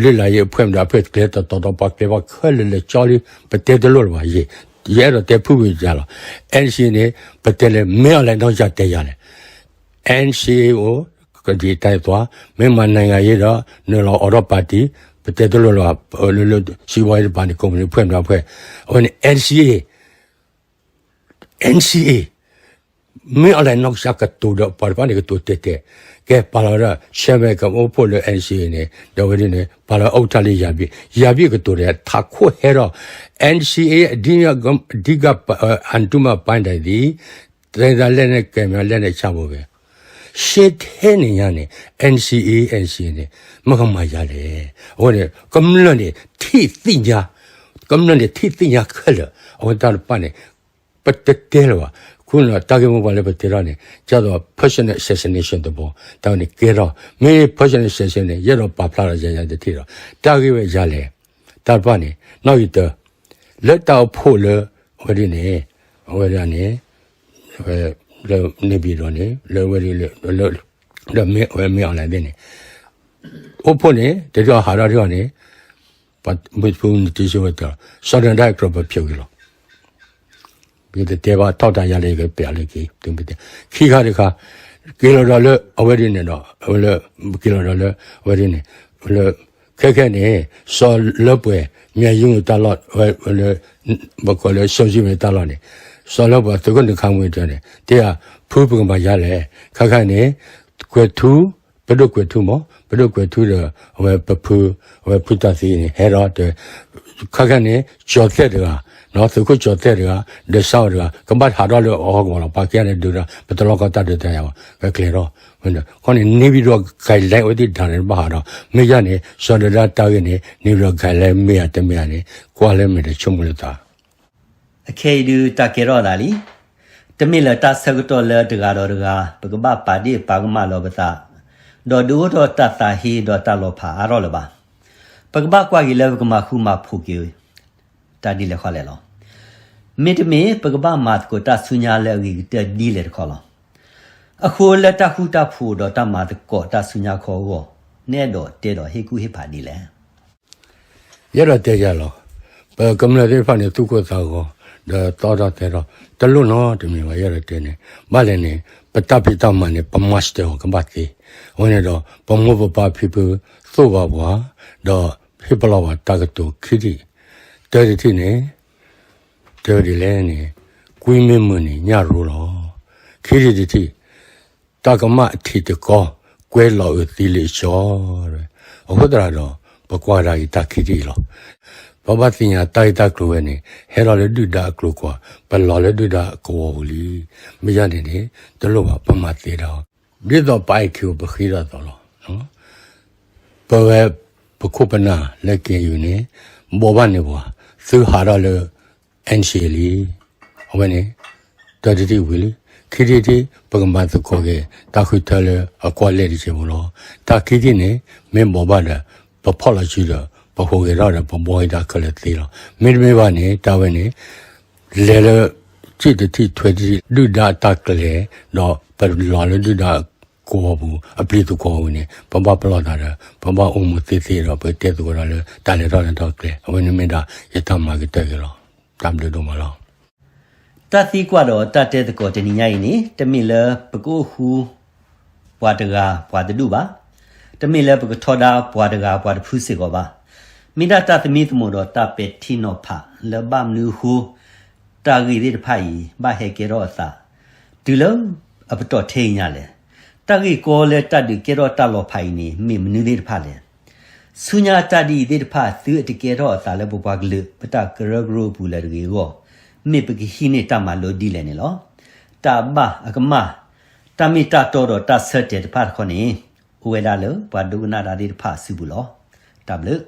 လေ့လာရေးအဖွဲ့ မတၤအဖွဲ့ ကျဲၤတတီၤတီၤ ပှၤကျဲၤပှၤခဲလၢာ်လၢာ်ကၠီလံ ပတဲတလိၣ်လၢၤဘၣ် ယဲ ယအဲၣ်ဒိးတဲဖုၣ်ဝံၤယၤလီၤ. NCA န့ၣ် ပတဲလဲၣ် မ့ၢ်အီၤလဲၣ် နီၢ်ကစၢ်တဲယၤလဲၣ် NCA အိၣ် ကဒံးတၢ်သွါ မ့ၢ်မၤနံၣ်ဂၤယ့ဒီး နုာ်လီၤအိးထီၣ်ပၣ်တံၣ် ပတဲတလိၣ်လၢၤဘၣ် လၢ လၢ စံးဘီယ့တပၤန့ၣ် ကိးမုၢ်နံၤ အဖွဲ့ မတၤအဖွဲ့ အဝဲန့ၣ် NCA NCA မ့ၢ်အီၤလဲၣ် နီၢ်ကစၢ်ကတိၤဒီး ပှၤတဖၣ်န့ၣ်ကတိၤတဲာ်တဲာ် ကဲပာ်လီၤဝဲဒၣ် chairman ကအိၣ်ဖှိၣ်လၢ NCA န့ၣ် ဒီးဝဲဒ်န့ၣ် ပာ်လီၤ ဥက္ကဋ္ဌ လၢ ယၤဘံၣ် ယၤဘံၣ်ကတိၤဒီး ထးခိၣ်ဟဲဒီး NCA အဓိက အဓိက အန္တုမပၢဒၣ်သီး တဲဒၣ်လဲၣ်န့ၣ် ကဲမ့ၢ်လဲၣ်န့ၣ် ဆၣ်ဖိဝဲ ရှဲထဲန့ၣ်ညါန့ၣ် NCA NCA န့ၣ် မ့ၢ်ကမၤယၤလဲၣ်. အဃိန့ၣ် ကမျၢၢ်န့ၣ် ထံၣ်သ့ၣ်ညါ ကမျၢၢ်န့ၣ် ထံၣ်သ့ၣ်ညါခဲလၢာ် အဝဲတၢ်တဖၣ်န့ၣ် ပတတဲလၢၤဘၣ်. အဃိန့ၣ်ဒီး တၢ်ဂ့ၢ်မိၢ်ပှၢ်လၢပတဲထီၣ်န့ၣ် ဒ်သိး personal assassination သဘော တၢ်ဝဲန့ၣ်ကဲထီၣ် မ့ၢ် personal assassination န့ၣ် ယအဲၣ်ဒိးပာ်ဖျါဒီးယၤယၤတထံၣ်ဒီး တၢ်ဂ့ၢ်ဝဲယၤလဲၣ်. တၢ်တဖၣ်န့ၣ် နီၣ်ဂံၢ်တၢ လၢတၢ်အိၣ်ဖှိၣ်လၢ အဝဲဒ်န့ၣ် အဝဲဒၣ်န့ၣ် လၢ နေပြည်တော် န့ၣ် လၢအဝဲဒၣ်လၢ လၢ လၢမ့ၢ်အဝဲမ့ၢ်အီၤလဲၣ်သ့ၣ်န့ၣ် အိၣ်ဖှိၣ်န့ၣ် တထံၣ်အီၤဟးထီၣ်တထံၣ်အီၤန့ၣ် ပှၤမုၢ်တဆူန့ၣ်တဆူဝဲတၢ် စီၤဒၢတၢ်ကြၢးပဖျိးက့ၤလီၤ. ယတတဲဘၣ်ထီၣ်တၢ်ယၤလၢယကပျးလၢက့ၤ သုမ့ၢ်တဲ ခံခါတခါ က့ၤလီၤဒီးလၢအဝဲဒ်န့ၣ်ဒီး အဝဲလၢ က့ၤလီၤဒီးလၢအဝဲဒ်န့ၣ် လၢ ခဲခဲန့ၣ် စီၤလၢပှဲၤ မၠဲယူတၢ်လီၢ် ဝဲလၢ ပကိးလၢစီၤယံၤမ့ၢ်တၢ်လီၢ်န့ၣ် စီၤလၢပှဲၤသုးခိၣ်နူာ်ခါမူအတၢ်န့ၣ် တဲယၤ ဖုပကမၤယၤလဲၣ် ခဲခဲန့ၣ် ကွဲၤထူ ပဒိၣ်ကွဲၤထူမး ပဒိၣ်ကွဲၤထူဒီး အဝဲပဖု အဝဲဖုတၢ်သံန့ၣ် ဟဲဒီးတဲ ခဲခဲန့ၣ် ကၠီၤသဲၣ်တဂၤ သုးခိၣ်ကၠီၤသဲၣ်တဂၤ ဒီးစါအီၤတဂၤ ကဘၣ်ဟးထီၣ်လၢအဟီၣ်ကဝီၤလီၤ ပှၤကဲန့ၣ်ဒုးဒီး ပတလီၢ်ကီတၢ်ဒုးတၢ်ယၤဘၣ် ကကျဲၤထီၣ် အဃိန့ၣ် နေပြည်တော် guideline အဝဲသ့ၣ်တၢ်န့ၣ် ဘၣ်ဟးဒီး မ့ၢ်ယၤန့ၣ် စီၤဒၢတၢ်တၢ်ဂ့ၢ်န့ၣ် နေပြည်တော် guideline မ့ၢ်ဧါတမ့ၢ်ဧါန့ၣ် ကွၢ်လၢမဲာ်ဒီးဆိကမိၣ်လၢသး အခဲအံၤဒုးတၢ်ကဲထီၣ်သးလံ. တမ့ၢ်လၢတၢ်ဆၢကတီၢ်လၢတဂၤဒီးတဂၤ ပကဘၣ်ပာ်ဒ့ၣ်ပာ်ကမၣ်လီၤပသး, ဒီးဒုးအိၣ်ထီၣ်တၢ်သးဟ့ဒီးတၢ်လီၤဖးအါထီၣ်လၢၤဘၣ်. ပကဘၣ်ကွၢ်က့ၤလၢပကမၤဃူမၤဖိးက့ၤ တၢ်ဒ်လဲၣ်ဃီလဲၣ်လီၤ. မ့တမ့ၢ် ပကဘၣ်မၤသကိးတၢ်ဆူညါလၢအဂ့ၤကတၢၢ်ဒ်လဲၣ်တခီလီၤ. အဃိလၢတၢ်ဃူတၢ်ဖိးဒီးတၢ်မၤသကိးတၢ်ဆူညါခီအဂီၢ် နအဲၣ်ဒိးတဲဒီးဟ့ၣ်ကူၣ်ဟ့ၣ်ဖးဒ်လဲၣ်. ယအဲၣ်ဒိးတဲယၤလီၤ. ပကမျၢၢ်သ့ၣ်တဖၣ်န့ၣ် သူၣ်ကိၢ်သးဂီၤ ဒီးသီထီၣ်သဲထီၣ် တလိၣ်နီတမံၤဘၣ် ယအဲၣ်ဒိးတဲန့ၣ် ဘၣ်လဲၣ်န့ၣ် ပတၢ်ဖံးတၢ်မၤန့ၣ် ပ master အီၤကဘၣ်သ့. အဝဲန့ၣ်ဒီး ပမိၢ်ပပၢ်ဖံဖုသိၣ်ဘၣ်ပှၤ ဒီးဟ့ၣ်ပလီၢ်ပှၤတၢ်ကတိၤခံထံၣ် တၢတထံၣ်န့ၣ် တဲဝဲဒ်လဲၣ်န့ၣ် ကွံမ့ၢ်မုာ်န့ၣ် ညၣ်ရိလီၤ. ခံထံၣ်တထံၣ် တၢ်ကမၣ်အထံးတကီ ကွဲလီၤအုးသံလၢအကၠီ. အဃိသတးဒီး ပကွၢ်ကဒါက့ၤတၢ်ခံထံၣ်အံၤလီၤ. ပဘၣ်သ့ၣ်ညါတၢ်ဂ့ၢ်တၢ်ကျိၤဝဲန့ၣ် ဟဲလီၤလၢဒုၣ်ဒါအကျိၤကွာ် ပလီၤလၢဒုၣ်ဒါအကဝီၤပူၤလံ. မ့ၢ်ယၤန့ၣ်န့ၣ် တလိၣ်ဘၣ် ပမၤသ့ဒၣ်အီၤ ဒ်သိးပ IQ ပဃ့ဒီးသိးလီၤ. ပဝဲ ပခိၣ်ပနၢ်လၢ KNU န့ၣ် ဘိးဘၣ်န့ၢ်ပှၤ သုဟးထီၣ်လၢ NCA လံ. အဝဲန့ၣ် တၢတထံၣ်ဝံၤလံ. ခံထံၣ်တထံၣ် ပကမၤသကိးက့ၤ တၢ်ဃုထၢလၢအကွၢ်လဲၢ်တစဲးဖိလီၤ. တၢ်ခံထံၣ်န့ၣ် မ့ၢ်ဘိးဘၣ်ဒီး ပဖီၣ်လီၤစုဒီး ပဟူးဂဲၤထီၣ်ဒီး ပဘှီက့ၤတၢ်ခဲလၢာ်သ့လီၤ. မ့တမ့ၢ်ဘၣ်န့ၣ် တၢ်ဝဲန့ၣ် လဲၤလၢ ထံၣ်တထံၣ်ထွဲတထံၣ် ဒုၣ်ဒါအတၢ်ကျဲၤ ဒီးပလီၤလၢဒုၣ်ဒါကဝီၤပူၤ အပျံၤသကွီၤဝံၤန့ၣ် ပဘၣ်ပလီၢ်သးဒီး ပဘၣ်အိၣ်မူသ့သ့ဒီး ပကတဲသကိးတၢ်လၢတၢ်လဲၤထီၣ်လဲၤထီၣ်ကျဲ အဝဲန့ၣ်မ့ၢ်ဒၣ်ယတၢ်မၤကတၢၢ်က့ၤလီၤ. တၢ်ဘျုးဒိၣ်မးလီၤ. တၢ်သံကွၢ်ဒီးတၢ်တဲသကိးတနံၤညါအံၤန့ၣ် တမ့ၢ်လၢပကအိၣ်ဃူပှၤတဂၤပှၤတဒူၣ်ဘၣ်. တမ့ၢ်လၢပကထီဒါပှၤတဂၤပှၤတဖုစ့ၢ်ကီးဘၣ်. မ့ၢ်ဒၣ်တၢ်သမံသမိးဒီးတၢ်ပဲာ်ထံနီၤဖးလၢဘၣ်မနုၤအဃိ တၢ်ဂ့ၢ်သ့ၣ်တဖၣ်အံၤ ဘၣ်ဟဲကဲထီၣ်အသး တုၤလၢအပတီၢ်ထဲအံၤညါလဲၣ်. တၢ်ဂ့ၢ်ကီလၢတၢ်ဒုးကဲထီၣ်တၢ်လီၤဖးအံၤန့ၣ် မ့ၢ်မနုၤသ့ၣ်တဖၣ်လဲၣ်. ဆူညါတၢ်ဒ်အံၤသ့ၣ်တဖၣ် သုအတကဲထီၣ်အသးလၢပပှၤကလုာ် ပတၢ်ကရၢကရိအပူၤလၢၤတဂ့ၤအဂီၢ်, မ့ၢ်ပကဟံးန့ၢ်တၢ်မၤလိဒ်လဲၣ်န့ၣ်လီၤ. တၢ်ဘၣ်အကမၣ်, တၢ်မ့ၢ်တၢ်တီဒီးတၢ်ဆၢတဲာ်တဖၣ်တခီန့ၣ် အိၣ်ဝဲဒၣ်လၢပှၤဒိကနၣ်တၢ်သ့ၣ်တဖၣ်အစုပူၤလီၤ. တၢ်ဘျုး.